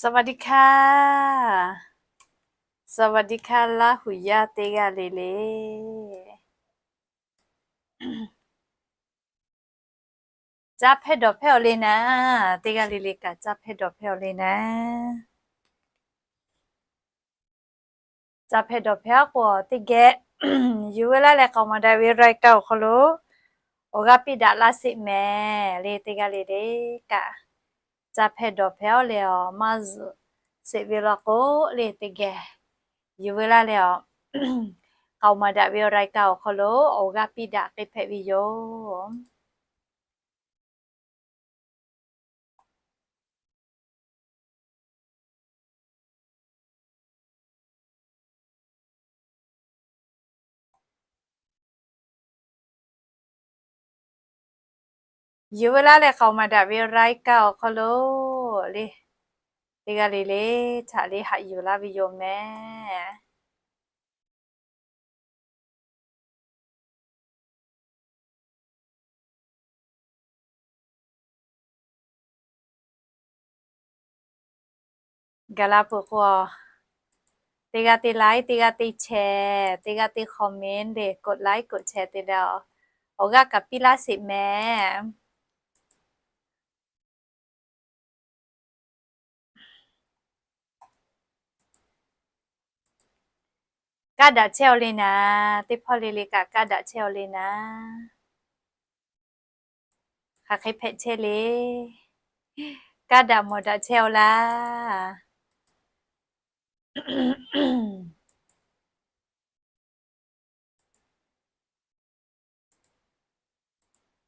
สวัสดีค่ะ สวัสดีค่ะ Laˇ huˍ yaˇ teˇ g'aˇ le le. Caˇ hpehˇ dawˬ hpehˇ-aw le naˍ, teˇ g'aˇ le le kaꞈ caˇ hpehˇ dawˬ hpehˇ-aw le naˍ. Caˇ hpehˇ dawˬ hpehˇ-aˉ k'o teˇ geh, yuˬ veu laˇ leh k'aoˍ maˍ daꞈ ve รายการ awˬ hk'aw lo awˬ g'aˇ piˇ daꞈ laˇ sheˍ mehˍ le, teˇ g'aˇ le le kaꞈ. Caˇ hpehˇ dawˬ hpehˇ-aw leh awˬ maˇ zuhꞈ sheˍ ve law k'o le, teˇ geh yuˬ veu laˇ leh awˬ k'aoˍ maˍ daꞈ ve รายการ awˬ hk'aw lo awˬ g'aˇ piˇ daꞈ k'ai hpehꞈ ve yoˬ. Yuˬ veu laˇ leh k'aoˍ maˍ daꞈ ve รายการ awˬ hk'aw lo le, teˇ g'aˇ le le htaꞈ le haꞈ yuˬ laˇ ve yoˬ mehˍ. Gaˬ la peuˬ k'o, teˇ g'aˇ teˇ ไลค์, teˇ g'aˇ teˇ แชร์, teˇ g'aˇ teˇ คอมเมนต์ le, กดไลค์ กดแชร์ te leh awˬ g'aˇ kaꞈ piˇ laˇ sheˍ mehˍ. Kaˇ daꞈ chehˇ-aw le naˍ, teˇ hpawˇ le le kaꞈ kaˇ daꞈ chehˇ-aw le naˍ. Hk'aˬ hk'e hpehꞈ chehˇ le. Kaˇ daꞈ mawˬ daꞈ chehˇ-aw laˇ.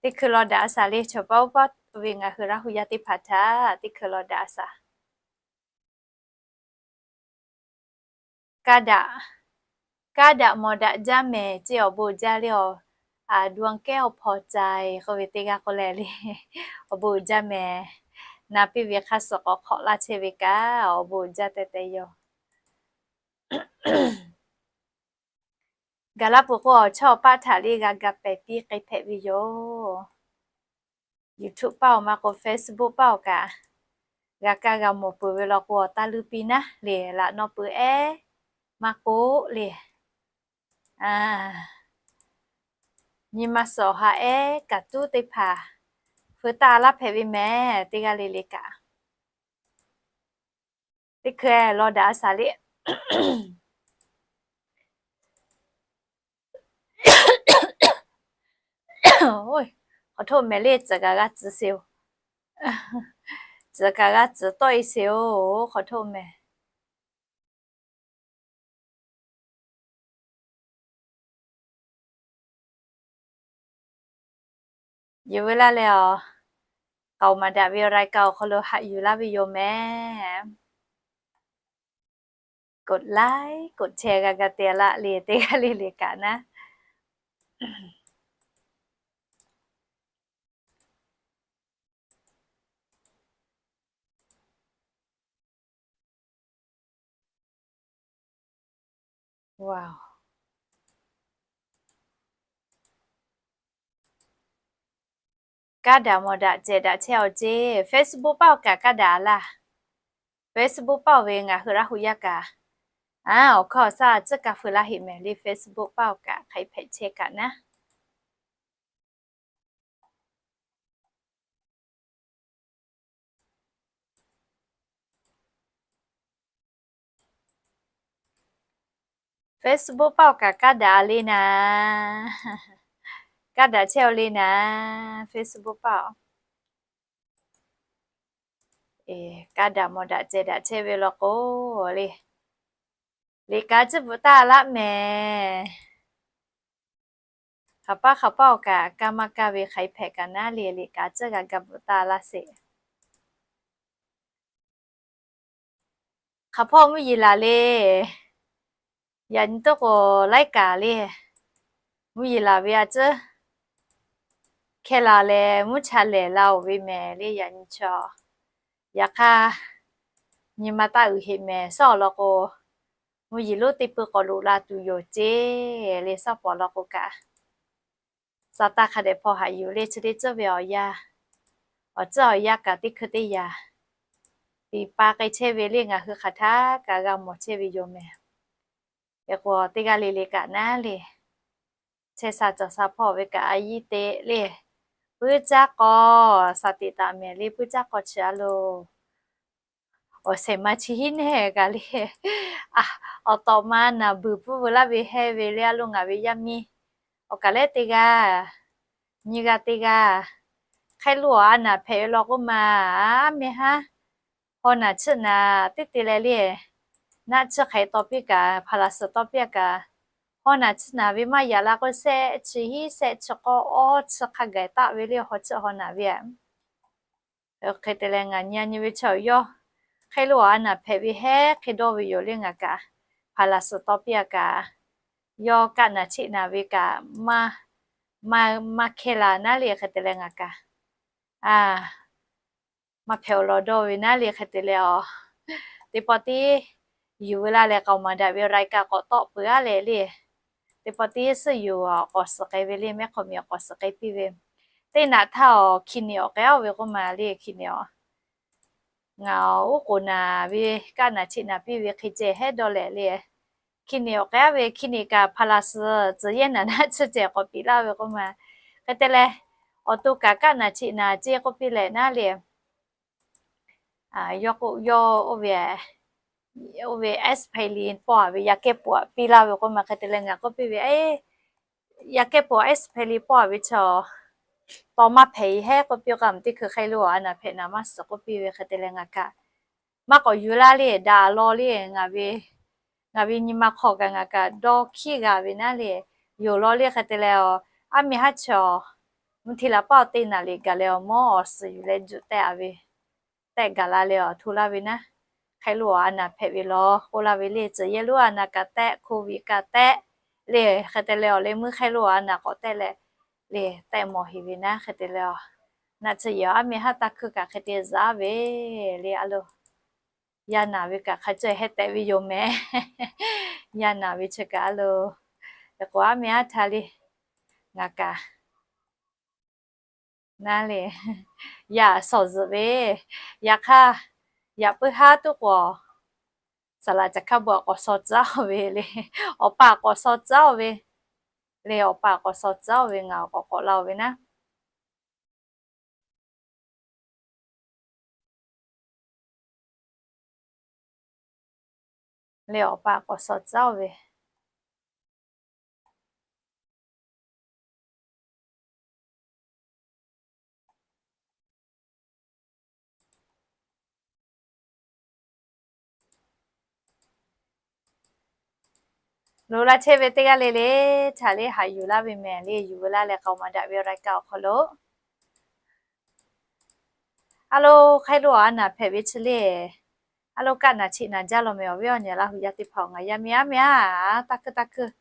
Teˇ hkui law daꞈ a shaˍ le, chaw paˆ uˉ paˆ ve ngaˬ hui Laˇ huˍ yaˇ teˇ hpaˍ htaꞈ teˇ hkui law daꞈ a shaˍ. Kaˇ daꞈ, kaˇ daꞈ mawˬ daꞈ jaˇ mehˍ ceˇ, awˬ bon jaˇ le awˬ, ดวงแก้วพอใจ k'oˆ ve teˇ g'aˇ k'oˆ leh le, awˬ bon jaˇ mehˍ. Na piˇ ve hk'aˇ suh k'awꞈ hk'awꞈ laˇ chehˇ ve kaꞈ awˬ bon jaˇ teh teh yoˬ. Gaˬ la peuˬ k'o, awˬ chawˇ awˬ paˆ htaꞈ le g'a ga pehˍ piˇ k'ai hpehꞈ ve yoˬ. YouTube paˆ awˬ maˇ k'o, Facebook paˆ awˬ kaꞈ g'a kaˇ g'a mawˬ peuˬ ve law k'o, awˬ taˇ luˇ piˇ naˉ le, laꞈ naw peuˬ ehˉ maˇ k'oˆ le, nyi ma suhˍ awˬ ha ehˉ kaꞈ tuˉ teˇ hpaˍ feu taˇ laˇ hpehꞈ ve mehˍ, teˇ g'aˇ le le kaꞈ. Teˇ hkui law daꞈ a shaˍ le. K'awꞈ htoˆ mehˍ le, tcuhˍ kaꞈ g'a tcuhˍ sheˍ-oˬ. Tcuhˍ kaꞈ g'a tcuhˍ tawˆ-e sheˍ-oˬ, k'awꞈ htoˆ mehˍ. Yuˬ veu laˇ leh awˬ, k'aoˍ maˍ daꞈ ve รายการ awˬ hk'aw lo haꞈ yuˬ laˇ ve yoˬ mehˍ. กดไลค์ กดแชร์ g'a ga te laˇ le, teˇ g'aˇ le le kaꞈ naˉ. Kaˇ daꞈ mawˬ daꞈ cehˬ daꞈ chehˇ-aw ceˇ. Facebook paˆ awˬ kaꞈ kaˇ daꞈ laˇ. Facebook paˆ awˬ ve ngaˬ hui Laˇ huˍ yaˇ kaꞈ, a, awˬ hkawˇ awˬ shaˉ tcuhˉ ka feu laˇ heꞈ mehˍ le, Facebook paˆ awˬ kaꞈ hk'aˬ hpehꞈ chehˇ kaꞈ naˉ. Facebook paˆ awˬ kaꞈ kaˇ daꞈ le naˍ. Kaˇ daꞈ chehˇ-aw le naˍ, Facebook paˆ awˬ. Kaˇ daꞈ mawˬ daꞈ cehˬ daꞈ chehˇ ve law k'o le, liꞈ kaꞈ tcuhˉ bvuhꞈ taˇ laˇ mehˍ. Hk'aˬ paˆ hk'aˬ paˆ awˬ kaꞈ kaˇ maˇ kaˇ ve hk'aˬ hpehꞈ kaꞈ naˉ le, liꞈ kaꞈ tcuhˉ g'a ga bvuhꞈ taˇ laˇ sheˍ. Hk'aˬ hpawˇ mvuhˇ yeˬ laˬ le. Yaꞈ nyi toˆ k'o laiˉ kaˍ le, mvuhˇ yeˬ laˬ ve a tcuhˉ hkehˇ laˬ leh mvuhˇ cha lehˬ la-oˬ ve mehˍ le, yaꞈ nyi chaw. Yaꞈ hk'aˇ, nyi ma taˇ uiˍ heꞈ mehˍ. Suhˉ awˬ lawn k'o, mvuhˇ yeˬ lonˉ teˇ peu k'awꞈ loꞈ la tuˬ yoˬ ceˇ le. Suhˉ pawˍ lawn k'o kaꞈ, Saˍtanˍ hk'a dehꞈ hpaw haꞈ yuˬ le, chi teˇ tcuhˉ ve awˬ yanˇ, awˬ tcuhˉ awˬ yanˇ kaꞈ teˇ hkui teˇ yanˇ tiꞈ pa k'ai chehˇ ve le ngaˬ hui hk'aˬ htaˇ kaꞈ g'a mawˬ chehˇ ve yoˬ mehˍ. Hk'e k'o teˇ g'aˇ le le kaꞈ naˉ le, chehˇ sha cawˬ sha hpawˇ ve kaꞈ a yiˇ teꞈ le, puiˉ caˉ k'aw, shaˍ tiꞈ taˍ mehˍ le puiˉ caˉ k'aw chi a loˬ. Awˬ shehˍ ma chi hiˉ nehˇ kaꞈ le, awˬ tawꞈ ma naˬ beuˬ puiˉ veu laˇ ve hehˇ ve le a loˬ ngaˬ ve yaˇ miˇ. Awˬ kaˬ lehˉ teˇ g'aˇ, nyiˇ g'aˇ teˇ g'aˇ, hk'e lo a naˬ hpehꞈ ve law k'oˆ ma, aˉ meh haˉ haw naˬ chiˆ naˍ teˇ te leh le, naˆ chiˆ hk'e tawˇ piˇ kaꞈ, hpaˍ laˬ suhˍ tawˇ piˇ a kaꞈ, haw naˬ chiˆ naˍ ve maˇ yaꞈ la k'o, shehˆ chi hiˉ shehˆ chi k'awˇ awˇ chi hk'a gaˬ taˆ ve le haw chiˆ haw naˬ ve a. Hk'e te leh ngaˬ nyi a nyi ve chaw yawˇ hk'e lo a naˬ hpehꞈ ve hehˉ hk'e dawˇ ve yoˬ le ngaˬ kaꞈ, hpaˍ laˬ suhˍ tawˇ piˇ a kaꞈ, yawˇ kaˆ naˬ chiˆ naˍ ve kaꞈ maˇ, maˇ hkehˇ la naˉ le hk'e te leh ngaˬ kaꞈ, a, maˇ hpehꞈ awˬ lawn dawˇ ve naˉ le hk'e te leh a. Teˇ pawˆ tiˉ yuˬ veu laˇ leh k'aoˍ maˍ daꞈ ve รายการ k'awꞈ tawˆ peuˬ a leh le. Teˇ pawˆ tiˉ suhˆ yuˬ awˬ k'awꞈ suhˍ k'ai ve le, mehˉ hk'awꞈ miˬ awˬ k'awꞈ suhˍ k'ai piˇ ve, teˇ naꞈ htaˇ awˬ hki niꞈ awˬ k'ai a ve k'oˆ ma le hki niꞈ awˬ, ngaˬ uˉ k'oˍ naˍ ve kaˆ naˬ chiˆ naˍ piˇ ve hk'e ceh hehˉ dawˇ leh le. Hki niꞈ awˬ k'ai a ve hki niꞈ kaꞈ hpaˍ laˬ suhˍ tcuhˍ yehˇ naˍ naˆ chi ceh k'awꞈ piˇ laˇ ve k'oˆ ma. Hk'e te leh awˬ to kaꞈ kaˆ naˬ chiˆ naˍ ceˇ k'oˆ piˇ leh naˉ le. Yawˇ k'o yawˇ oˇ ve, oˇ ve แอสไพริน pawˇ a ve yaˇ kehˉ pawꞈ piˇ laˇ ve k'oˆ ma hk'e te leh ngaˬ k'oˆ piˇ ve, yaˇ kehˉ pawꞈ แอสไพริน pawˇ a ve chaw taw maˇ hpehꞈ e hehˉ k'oˆ piˇ k'o, a mvuhˇ teˇ hkui hk'e lo a naˬ hpehꞈ naˍ maˇ suhˍ k'oˆ piˇ ve hk'e te leh ngaˬ kaꞈ maˇ k'awꞈ yuˬ laˇ le daꞈ a law le. Ngaˬ ve nyi ma hk'aw kaꞈ ngaˬ kaꞈ dawˇ hkiˉ g'a ve naˉ le. Yoˬ law le hk'e te leh a, aˉ meh haˉ chaw mvuhˇ hti laˬ paˇ awˬ te naˍ liꞈ gaˬ leh awˬ mawˇ awˬ suhˍ yuˬ leh juˆ tehˆ a ve tehˆ gaˬ la leh awˬ hto laˇ ve naˉ. Hk'e lo a naˬ hpehꞈ ve law k'oˆ laˇ ve le, tcuhˍ yehˇ lo a naˬ kaꞈ tehˆ, โควิด kaꞈ tehˆ le. Hk'e te leh awˬ leh meuˇ hk'e lo a naˬ k'awꞈ tehˆ leh le, tehˆ mawˬ heˍ ve naˉ hk'e te leh a, naˆ tsuhˇ yehˬ aˉ meh haˉ taˇ hkuiˇ kaꞈ hk'e te zuhꞈ a ve le a loˬ. Yaˇ naˬ ve kaꞈ hk'a caweh hehˉ tehꞈ ve yoˬ mehˍ. Yaˇ naˬ ve chi kaꞈ a loˬ, e k'o aˉ meh haˉ htaˇ le ngaˬ kaꞈ naˉ le, yaꞈ shawˍ zuhꞈ ve, yaꞈ hk'aˇ, yaꞈ puiˉ haˉ tuˉ k'o, saˍ laꞈ caˬ hkaˇ bon a k'awꞈ shaw tcuhˉ ve le, awˬ pa k'awꞈ shaw tcuhˉ ve le, awˬ pa k'awꞈ shaw tcuhˉ ve ngaˬ awˬ k'awꞈ k'awꞈ la ve naˉ. Le awˬ pa k'awꞈ shaw tcuhˉ ve Loꞈ la chehˇ ve teˇ g'aˇ le le, htaꞈ le haꞈ yuˬ laˇ ve mehˍ le, yuˬ veu laˇ leh k'aoˍ maˍ daꞈ ve รายการ awˬ hk'aw lo. A lo, hk'e lo a naˬ hpehꞈ ve chi le. A lo, kaˆ naˬ chiˆ naˍ jaˇ law mehˍ awˬ viˉ awˬ nyi Laˇ hu yaˇ teˇ hpaˍ, ngaˬ yaˇ miˇ aˉ meh aˉ taˇ hkuiˇ taˇ hkuiˇ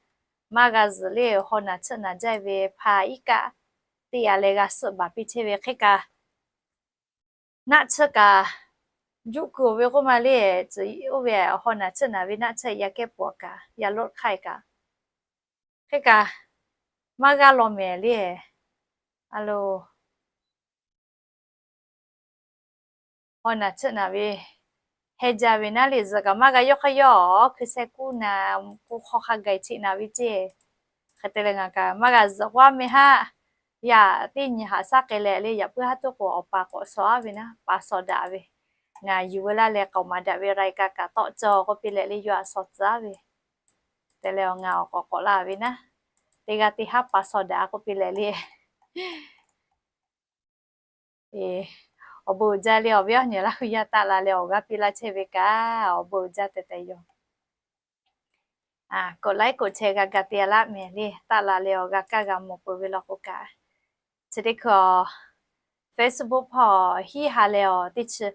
maˇ g'a zuhꞈ le. Haw naˬ chiˆ naˍ jaˇ ve hpaˍ iˉ kaˆ teˇ yaꞈ leh g'a suhˆ baˬ piˇ chehˇ ve hk'e kaꞈ, naˆ tsuhˇ kaꞈ juˆ kuiˬ ve k'oˆ ma le. Oˇ ve haw naˬ chiˆ naˍ ve naˆ tsuhˇ yaˇ kehˉ pawꞈ kaꞈ yaˇ loˆ hk'aˇ kaꞈ hk'e kaꞈ maˇ g'aˇ law mehˍ le. A lo, haw naˬ chiˆ naˍ ve heh jaˇ ve naˉ le, zuhꞈ kaꞈ maˇ g'a yawˇ hk'aˇ yawˇ awˬ hkui sheh kuˇ naˍ, kuˇ hk'aw hk'a gaˬ chiˆ naˍ ve ceˇ. Hk'e te leh ngaˬ kaꞈ maˇ g'a zuhꞈ k'oˆ aˉ meh haˆ. Yaꞈ teˇ nyi haꞈ shaˉ k'ai leh le, yaꞈ puiˉ haˉ tuˉ k'o awˬ pa k'awꞈ shaw a ve naˉ, pa shaw daꞈ ve. Ngaˬ yuˬ veu laˇ leh k'aoˍ maˍ daꞈ ve รายการ kaꞈ tawˆ cawˬ k'oˆ piˇ leh le, yawˇ a shaw tcuhˉ ve. Te leh ngaˬ awˬ k'awꞈ k'awꞈ laˇ ve naˉ, teˇ g'aˇ teˇ haˉ pa shaw daꞈ k'oˆ piˇ leh le. Awˬ bon uiˍ jaˇ le, awˬ viˉ awˬ nyi Laˇ hu yaˇ taˆ la leh awˬ g'aˇ piˇ laˇ chehˇ ve kaꞈ awˬ bon uiˍ jaˇ tehꞈ tehꞈ yoˬ. K'oꞈ laiˉ k'oꞈ chehˇ g'a ga te laˇ mehˍ le, taˆ la leh awˬ g'a kaˇ g'a mawˬ peuˬ ve law k'o kaꞈ, chi teˇ hkui Facebook hpawˇ hiˉ ha leh awˬ teˇ chi,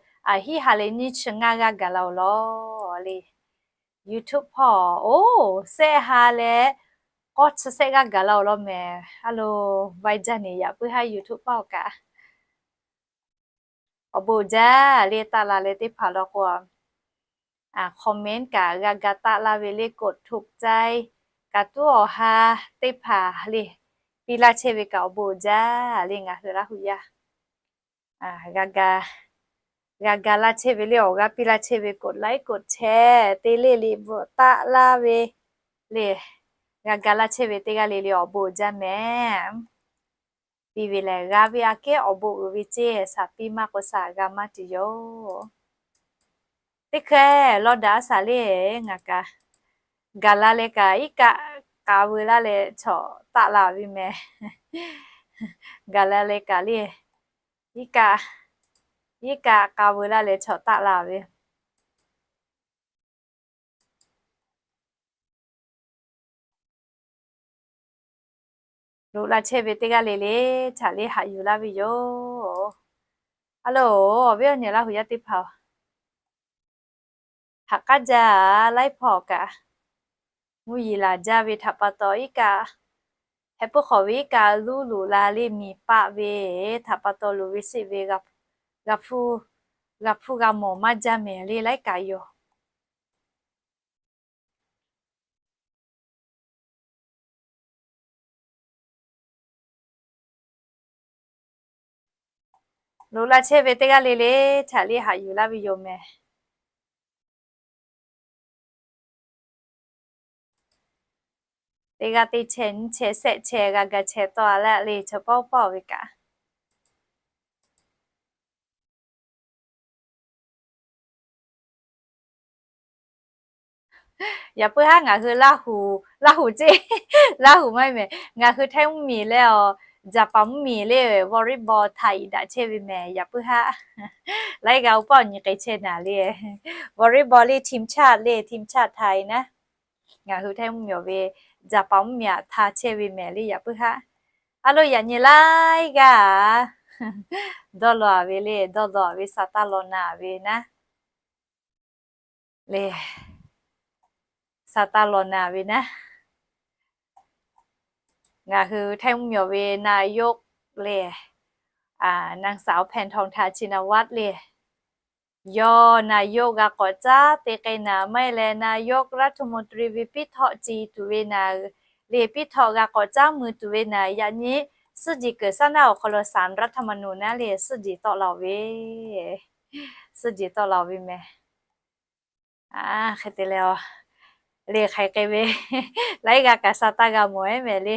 hiˉ ha leh nyiˇ chi ngaˇ g'aˇ gaˬ la-oˬ law le. YouTube hpawˇ oˇ sehˆ ha leh k'awˇ chi sehˆ g'aˇ gaˬ la-oˬ law mehˍ. A lo, vaiˇ jaˇ neˬ yaꞈ puiˉ haˉ YouTube paˇ awˬ kaꞈ. Awˬ bon uiˍ jaˇ le, taˆ la leh teˇ hpaˍ law k'o, comment kaꞈ g'a ga taˆ laˇ ve le, กดถูกใจ kaꞈ tuˉ awˬ ha teˇ hpaˍ le, piˇ laˇ chehˇ ve kaꞈ awˬ bon uiˍ jaˇ le, ngaˬ hui Laˇ hu yaˇ g'a ga G'a ga laˇ chehˇ ve le, awˬ g'aˇ piˇ laˇ chehˇ ve กดไลค์ กดแชร์ te le le bvuhꞈ taˆ laˇ ve le. G'a ga laˇ chehˇ ve teˇ g'aˇ le le awˬ bon jaˇ mehˍ. Piˇ ve lehˬ g'a ve aꞈ kehˉ awˬ bon uiˍ ve ceˇ, shaˍ piˇ maˇ k'o shaˍ g'a maˇ tuˬ yoˬ. Teˇ hkeh lawˇ daꞈ a shaˍ le, ngaˬ kaꞈ gaˬ la leh kaꞈ iˉ kaˆ k'a veu laˇ leh chawꞈ taˆ la ve mehˍ. Gaˬ la leh kaꞈ le, iˉ kaˆ, iˉ kaˆ k'a veu laˇ leh chawꞈ taˆ la ve. Loꞈ la chehˇ ve teˇ g'aˇ le le htaꞈ le haꞈ yuˬ laˇ ve yoˬ. A loˬ, awˬ viˉ awˬ nyi Laˇ huˍ yaˇ teˇ hpaˍ-oˬ, haꞈ k'aˉ jaˇ laiˉ hpawˇ kaꞈ, mvuhˇ yeˬ laˬ jaˇ ve htaꞈ pa taw iˉ kaˆ, heh puiˉ hk'awꞈ ve iˉ kaˆ luˉ loꞈ la le miˬ paˆ ve htaꞈ pa taw loˍ ve sheˆ ve g'a, g'a hpuˇ g'a mawˬ maˇ jaˇ mehˍ le laiˉ kaꞈ yoˬ. Loꞈ la chehˇ ve teˇ g'aˇ le le htaꞈ le haꞈ yuˬ laˇ ve yoˬ mehˍ. Teˇ g'aˇ teˇ chehˇ nyiˇ chehˇ shehˆ chehˇ g'a ga chehˇ tawˆ a laˇ le chaw pawˆ pawˆ ve kaꞈ. Yaꞈ puiˉ haˉ ngaˬ hui Laˇ huˍ, Laˇ huˍ ceˇ, Laˇ huˍ maˇ heˆ mehˍ. Ngaˬ hui Htaiˇ mvuhˇmiˬ leh awˬ, Jaˍpaˍ mvuhˇmiˬ le volleyball htaiˍ daꞈ chehˇ ve mehˍ. Yaꞈ puiˉ haˉ laiˉ g'aˇ oˇ pawˆ nyi k'ai chehˇ naˍ le, volleyball le ทีมชาติ le ทีมชาติไทย naˉ. Ngaˬ hui Htaiˇ mvuhˇmiˬ ve Jaˍpaˍ mvuhˇmiˬ aꞈ hta chehˇ ve mehˍ le yaꞈ puiˉ haˉ. A loˬ, yaꞈ nyi laiˉ g'aˇ dawˇ law a ve le, dawˇ law a ve sa taˇ law na ve naˉ. Le, sa taˇ law na ve naˉ. Ngaˬ hui Htaiˇ mvuhˇmiˬ ve นายก le, นางสาว แพทองธาร ชินวัตร le, yawˇ นายก g'a k'awꞈ caˉ te k'ai naˍ maˇ heˆ leh นายกรัฐมนตรี ve piˉ htawˆ ci tuˬ ve naˍ le, piˉ htawˆ g'a k'awꞈ caˉ mui tuˬ ve naˍ. Yaꞈ nyi suhˉ jeˬ keunˍ saˉ naˉ awˬ hk'aw lo ศาลรัฐธรรมนูญ naˉ le suhˉ jeˬ tawˆ la ve, suhˉ jeˬ tawˆ la ve mehˍ. Hk'e te leh, le hk'aiˬ k'ai ve laiˉ g'aˇ kaꞈ sa taˇ g'a mawˬ eˉ mehˍ le.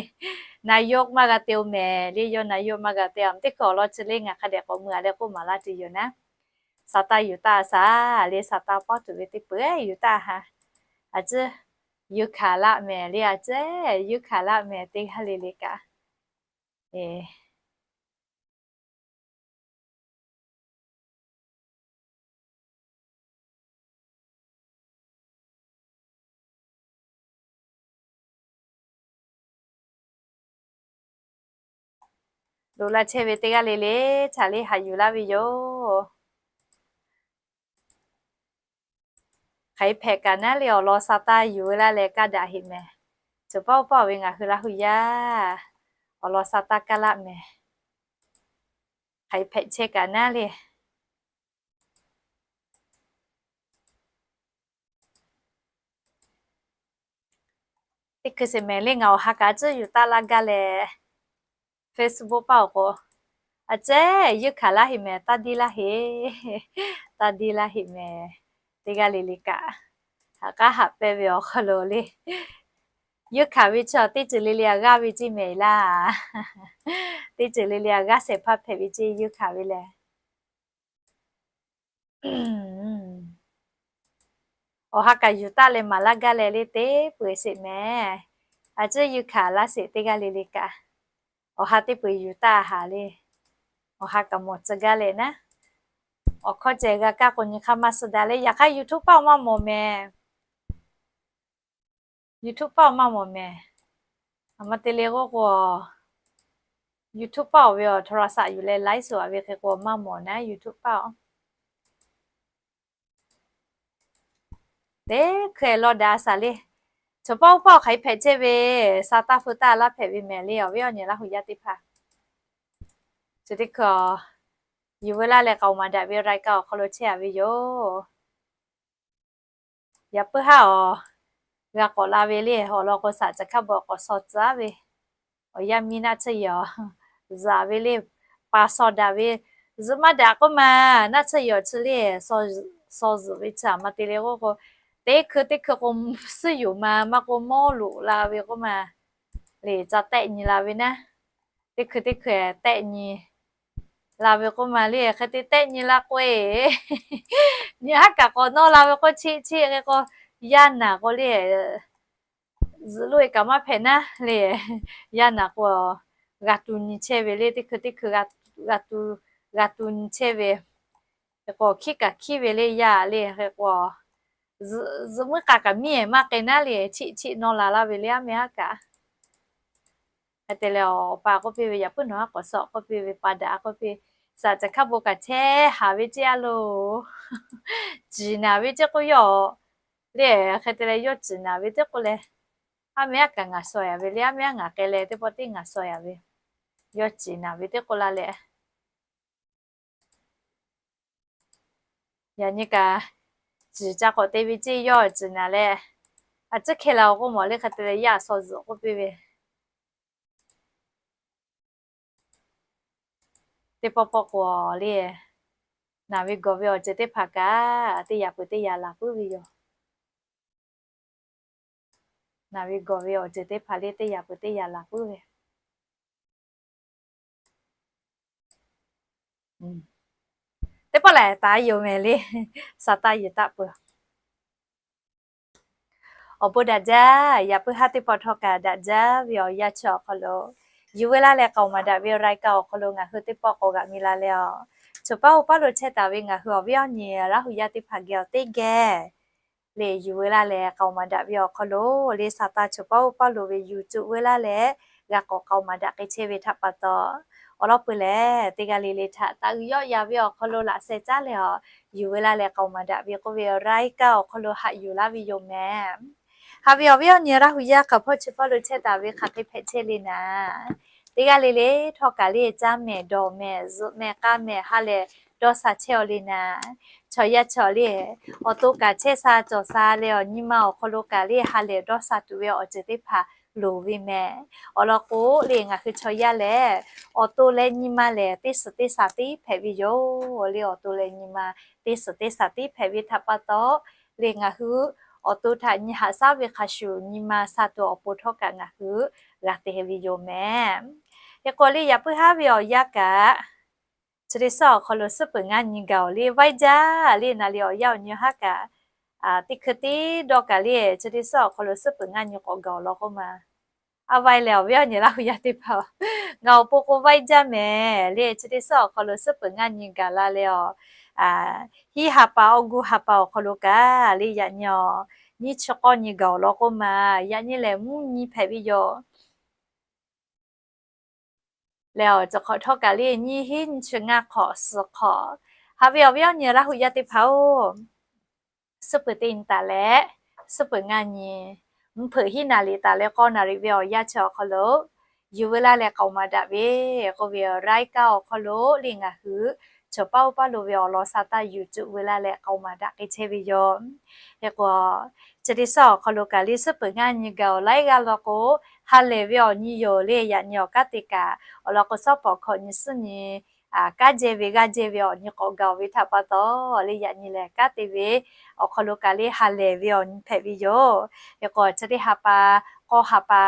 นายก maˇ g'a te-o mehˍ le, yawˇ นายก maˇ g'a te-a. Teˇ hkui awˬ lawn chi le ngaˬ hk'a dehꞈ k'awꞈ mui a leh k'oˆ maˍ laˇ tuˬ yoˬ naˉ. Sa taˇ yuˬ taˇ shaˍ le, sa taˇ pawˆ tuˬ ve teˇ peuˬ yuˬ taˇ ha. A ciˉ yuˬ hkanˍ laˆ mehˍ le, a ciˉ yuˬ hkanˍ laˆ mehˍ teˇ g'aˇ le le kaꞈ. Loꞈ la chehˇ ve teˇ g'aˇ le le htaꞈ le haꞈ yuˬ laˇ ve yoˬ. Hk'aˬ hk'e hpehꞈ kaꞈ naˉ le awˬ lawn sa taˇ yuˬ laˇ leh kaˇ daꞈ heꞈ mehˍ. Cawˬ paˇ oˇ paˇ ve ngaˬ hui Laˇ huˍ yaˇ awˬ lawn sa taˇ kaˇ laˆ mehˍ. Hk'aˬ hk'e hpehꞈ chehˇ kaꞈ naˉ le. Teˇ hkui sheˍ mehˍ le ngaˬ awˬ ha kaꞈ a ciˉ yuˬ taˇ laˇ gaˇ leh, Facebook paˇ awˬ k'o, a ciˉ yuˬ hkanˍ laˇ heꞈ mehˍ, taˇ diˇ laˇ heꞈ, taˇ diˇ laˇ heꞈ mehˍ. Teˇ g'aˇ le le kaꞈ, haꞈ k'aˉ haꞈ pehˇ ve awˬ hk'aw lo le, yuˬ hkanˍ ve chaw teˇ ceuˬ le le a g'aˇ ve ceˇ mehˍ laˇ. Teˇ ceuˬ le le a g'aˇ shehˍ hpaˇ hpehꞈ ve ceˇ yuˬ hkanˍ ve lehˬ. Awˬ ha kaꞈ yuˬ taˇ leh maˍ laˇ gaˇ leh le teˇ peuˬ sheˍ mehˍ. A ciˉ yuˬ hkanˍ laˇ sheˍ teˇ g'aˇ le le kaꞈ, awˬ ha teˇ peuˬ yuˬ taˇ haˍ le. Awˬ ha kaꞈ mawˬ tcuh gaˇ leh naˉ. Awˬ hkawˇ ceh g'a kaˇ k'o nyi hk'aˇ maˇ suh daꞈ le. Yaꞈ hk'aˇ YouTube paˇ awˬ maˇ mawˬ mehˍ. YouTube paˇ awˬ maˇ mawˬ mehˍ. A ma te le k'oˆ k'o, YouTube paˇ awˬ ve awˬ โทรศัพท์ yuˬ leh ไลฟ์สด a ve hk'e k'o maˇ mawˬ naˉ YouTube paˇ awˬ. Teˇ hkui lawˇ daꞈ a shaˍ le. Cawˬ paˇ oˇ paˇ awˬ hk'aˬ hk'e hpehꞈ chehˇ ve, sa taˇ fu taˇ laˇ hpehꞈ ve mehˍ le awˬ viˉ awˬ nyi Laˇ huˍ yaˇ teˇ hpaˍ. Chi teˇ hkui yuˬ veu laˇ leh k'aoˍ maˍ daꞈ ve รายการ awˬ hk'aw lo chehˇ a ve yoˬ. Yaꞈ puiˉ haˉ awˬ g'a k'awꞈ la ve le, awˬ lawn k'o shaˍ caˬ hkaˇ bvuhꞈ k'awꞈ shaw tcuh ve, awˬ yanˇ miˇ naˆ tsuhˇ yaˬ awˬ zaˍ ve le, pa shaw daꞈ ve, zuhꞈ maˇ daꞈ k'oˆ ma, naˆ tsuhˇ yawˬ chi le, saw zuhꞈ ve chi a ma te le k'oˆ k'o, teˇ hkui teˇ hkui k'o, suhˉ yuˬ ma maˇ k'oˆ mawˇ loꞈ la ve k'oˆ ma le, ca tehˆ nyi la ve naˉ. Teˇ hkui teˇ hkui tehˆ nyi la ve k'oˆ ma le, hk'e te tehˆ nyi la k'o e, nyi haˉ kaꞈ k'awꞈ nawˇ la ve k'oˆ, cheˆ cheˆ hk'e k'o, yaˇ naˬ k'o le, zuhꞈ loˆ e kaꞈ maˇ hpehꞈ naˉ le, yaˇ naˬ k'o, g'a tu nyi chehˇ ve le, teˇ hkui teˇ hkui g'a tu, g'a tu nyi chehˇ ve, hk'e k'o hkiˉ kaꞈ hkiˉ ve le yaˇ le, hk'e k'o, zuhꞈ muiˉ k'a kaꞈ miˇ maˇ k'ai naˉ le, cheˆ cheˆ nawˇ la laˇ ve le, aˉ meh haˉ kaꞈ. Hk'e te leh, awˬ pa k'oˆ piˇ ve, yaꞈ puiˉ nawˬ haˉ k'awꞈ suh k'oˆ piˇ ve, pa daꞈ k'oˆ piˇ, saˍ caˬ hkaˇ bon kaꞈ chehˇ haˍ ve ceˇ a loˬ. Ciˍ naˍ ve ceˇ k'oˆ yawˇ le, hk'e te leh yawˇ ciˍ naˍ ve teˇ k'oˆ leh, aˉ meh haˉ kaꞈ ngaˬ suh yaˍ ve le, aˉ meh haˉ ngaˬ k'ai leh teˇ pawˆ tiˉ ngaˬ suh yaˍ ve, yawˇ ciˍ naˍ ve teˇ k'oˆ la leh, yaꞈ nyi kaꞈ, ciˍ ca k'awꞈ te ve ceˇ yawˇ ciˍ naˍ leh, a ciˉ hkeh la-o k'oˆ mawˬ le, hk'e te leh yaˇ suh zuhꞈ k'oˆ piˇ ve, teˇ pawˆ pawˆ k'o le, naˬ ve gawˬ ve awˬ ceuˬ teˇ hpaˍ kaꞈ teˇ yaꞈ peuˬ teˇ yaꞈ laˬ puiˉ ve yoˬ. Naˬ ve gawˬ ve awˬ ceuˬ teˇ hpaˍ le teˇ yaꞈ peuˬ teˇ yaꞈ laˬ puiˉ ve, teˇ pawˆ lehˬ taˍ yoˬ mehˍ le, saˍ taˇ yuˬ taˆ peuˬ. Awˬ bon daꞈ jaˇ, yaꞈ puiˉ haˉ teˇ pawˆ htawˇ kaꞈ daꞈ jaˇ ve awˬ yanˇ chi awˬ hk'aw lo, yuˬ veu laˇ leh k'aoˍ maˍ daꞈ ve รายการ awˬ hk'aw lo ngaˬ hui teˇ pawˆ k'awꞈ g'aꞈ mi la leh a, chaw paˉ oˇ paˉ lo chehˇ taˍ ve ngaˬ hui awˬ viˉ awˬ nyi Laˇ huˍ yaˇ teˇ hpaˍ geh awˬ teˇ geh le yuˬ veu laˇ leh k'aoˍ maˍ daꞈ ve awˬ hk'aw lo le, saˍ taˇ chaw paˉ oˇ paˉ lo ve yuˬ cuˆ veu laˇ leh g'a k'awꞈ k'aoˍ maˍ daꞈ k'ai chehˇ ve htaꞈ pa taw, awˬ lawn peuˬ lehˬ teˇ g'aˇ le le htaꞈ taꞈ uiˍ yawˆ yan ve awˬ hk'aw lo laꞈ sheh caˉ leh a, yuˬ veu laˇ leh k'aoˍ maˍ daꞈ ve k'oˆ ve รายการ awˬ hk'aw lo haꞈ yuˬ laˇ ve yoˬ mehˍ. Haꞈ ve awˬ viˉ awˬ nyi Laˇ huˍ yaˇ hk'aˬ hpawˇ chi hpawˇ lo chehˇ taˍ ve hk'aˬ hk'e hpehꞈ chehˇ le naˍ, teˇ g'aˇ le le htawˇ kaꞈ le caˇ mehˍ dawˬ mehˍ zuhꞈ mehˍ k'aˇ mehˍ ha lehˬ dawˇ sha chehˇ aw le naˍ, chaw yaˇ chaw le awˬ to kaꞈ chehˇ sha cawˬ sha leh awˬ nyi ma awˬ hk'aw lo kaꞈ le ha lehˬ dawˇ sha tuˬ ve awˬ ceuˬ teˇ hpaˍ loˍ ve mehˍ. Awˬ lawn k'o le ngaˬ hui chaw yaˇ lehˬ, awˬ to leh nyi ma lehˬ teˇ suhˍ teˇ shaˍ tiˉ hpehꞈ ve yoˬ le. Awˬ to leh nyi ma teˇ suhˍ teˇ shaˍ tiˉ hpehꞈ ve htaꞈ pa taw le ngaˬ hui awˬ to htaꞈ nyi haꞈ shaˉ ve hk'a shuˍ nyi ma sha tuˬ awˬ pon htawˇ kaꞈ ngaˬ hui g'a te ve yoˬ mehˍ. Hk'e k'o le yaꞈ puiˉ haˉ ve awˬ yanˇ kaꞈ, chi teˇ suhˉ awˬ hk'aw lo suhˉ peuˬ ngaˇ nyi gaˬ awˬ le vaiˇ jaˇ le naˍ le awˬ yanˇ awˬ nyi haˉ kaꞈ, teˇ hkui tiˉ dawˇ kaꞈ le chi teˇ suhˉ awˬ hk'aw lo suhˉ peuˬ ngaˇ nyi k'awꞈ gaˬ awˬ lawn k'oˆ ma. A vaiˇ lehˬ awˬ viˉ awˬ nyi Laˇ huˍ yaˇ teˇ hpaˍ, ngaˬ awˬ pon k'o vaiˇ jaˇ mehˍ le chi teˇ suhˉ awˬ hk'aw lo suhˉ peuˬ ngaˇ nyi gaˬ la leh a, hiˉ ha pa awˬ gu ha pa awˬ hk'aw lo kaꞈ le yaꞈ nyi a, nyiˇ chi k'awˇ nyi gaˬ awˬ lawn k'oˆ ma. Yaꞈ nyi lehˬ mvuhˇ nyi hpehꞈ ve yoˬ. Leh awˬ ceuˬ hk'awꞈ htawˇ kaꞈ le nyiˇ hinˉ nyiˇ chi ngaˇ hk'awꞈ suhˍ hk'awꞈ. Haꞈ ve awˬ viˉ awˬ nyi Laˇ huˍ yaˇ teˇ hpaˍ-oˬ, suhˉ peuˬ teˇ nyi taˍ leh suhˉ peuˬ ngaˇ nyi, mvuhˇ hpeuꞈ hiˉ naˍ riˍ taˍ leh k'awˇ naˍ riˍ ve awˬ yanˇ chi awˬ hk'aw lo yuˬ veu laˇ leh k'aoˍ maˍ daꞈ ve k'oˆ ve รายการ awˬ hk'aw lo le ngaˬ hui chaw paˉ oˇ paˉ lo ve awˬ lawn sha taˇ yuˬ cuˆ veu laˇ leh k'aoˍ maˍ daꞈ k'ai chehˇ ve yoˬ. Hk'e k'o, chi teˇ suhˉ awˬ hk'aw lo kaꞈ le suhˉ peuˬ ngaˇ nyi gaˬ awˬ laiˉ g'aˇ law k'o, ha lehˬ ve awˬ nyi yoˬ le yaꞈ nyi awˬ kanˉ te kaꞈ awˬ lawn k'o, shawˉ pawˍ hkawꞈ nyi suhˉ nyi kanˉ jehˇ ve g'aˇ jehˇ ve awˬ nyi k'awꞈ gaˬ ve htaꞈ pa taw le yaꞈ nyi lehˬ kanˉ te ve awˬ hk'aw lo kaꞈ le ha lehˬ ve awˬ nyi hpehꞈ ve yoˬ. Hk'e k'o, chi teˇ ha pa, k'awˇ ha pa,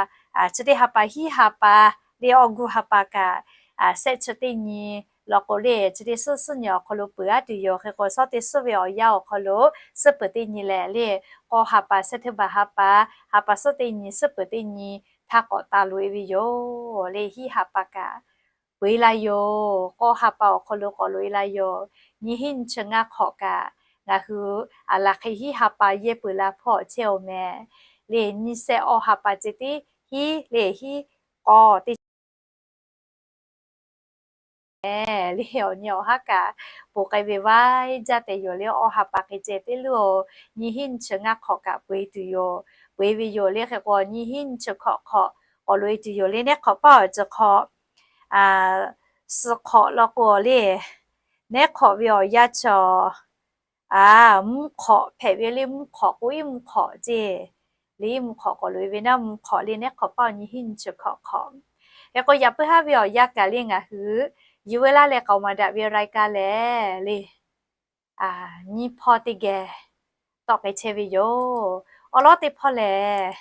chi teˇ ha pa hiˉ ha pa le awˬ gu ha pa kaꞈ, shehˆ chi teˇ nyi law k'o le chi teˇ suhˉ suhˉ nyi awˬ hk'aw lo peuˬ aˉ tuˬ yoˬ. Hk'e k'o, shawˉ teˇ suhˉ ve awˬ yanˇ awˬ hk'aw lo suhˉ peuˬ teˇ nyi lehˬ le, k'awˇ ha pa, shehˆ teˇ ha pa, ha pa suhˉ teˇ nyi suhˉ peuˬ teˇ nyi htaˇ k'awꞈ ta loꞈ e ve yoˬ le. Hiˉ ha pa kaꞈ peu eˬ la yoˬ. K'awˇ ha pa awˬ hk'aw lo k'awꞈ loꞈ e la yoˬ. Nyiˇ hinˉ nyiˇ chi ngaˇ hk'awꞈ kaꞈ ngaˬ hui aˬ laˬ hk'e hiˉ ha pa yehˇ peuˬ la hpawˇ chehˇ-oˬ mehˍ le. Nyiˇ shehˆ awˇ ha pa ceh tiˉ hiˉ le hiˉ k'awˇ teˇ mehˍ le. Awˬ nyi awˬ haˉ kaꞈ ponˬ k'ai ve vaiˇ jaˇ tehꞈ yoˬ le. Awˇ ha pa hk'e ceh teˇ luˇ-oˬ, nyiˇ hinˉ nyiˇ chi ngaˇ hk'awꞈ kaꞈ peu eˬ tuˬ yoˬ. Peu eˬ ve yoˬ le. Hk'e k'o, nyiˇ hinˉ nyiˇ chi hkawꞈ hk'awꞈ k'awꞈ loꞈ e tuˬ yoˬ le. Nehˉ hk'awꞈ paˇ awˬ ceuˬ hk'awꞈ suhˍ hk'awꞈ law k'o le, nehˉ hk'awꞈ ve awˬ yanˇ chi a, mvuhˇ hk'awꞈ hpehꞈ ve le. Mvuhˇ hk'awꞈ k'o iˉ mvuhˇ hk'awꞈ ceˇ le. Iˉ mvuhˇ hk'awꞈ k'awꞈ loꞈ e ve naˉ, mvuhˇ hk'awꞈ le nehˉ hk'awꞈ paˇ nyiˇ hinˉ nyiˇ chi hkawꞈ hk'awꞈ. Hk'e k'o, yaꞈ puiˉ haˉ ve awˬ yanˇ kaꞈ le ngaˬ hui Yuˬ ve laˇ leh k'aoˍ maˍ daꞈ ve รายการ lehˬ le, nyiˇ hpawˇ teˇ geh tawˆ k'ai chehˇ ve yoˬ. Awˬ lawn teˇ hpawˇ lehˬ,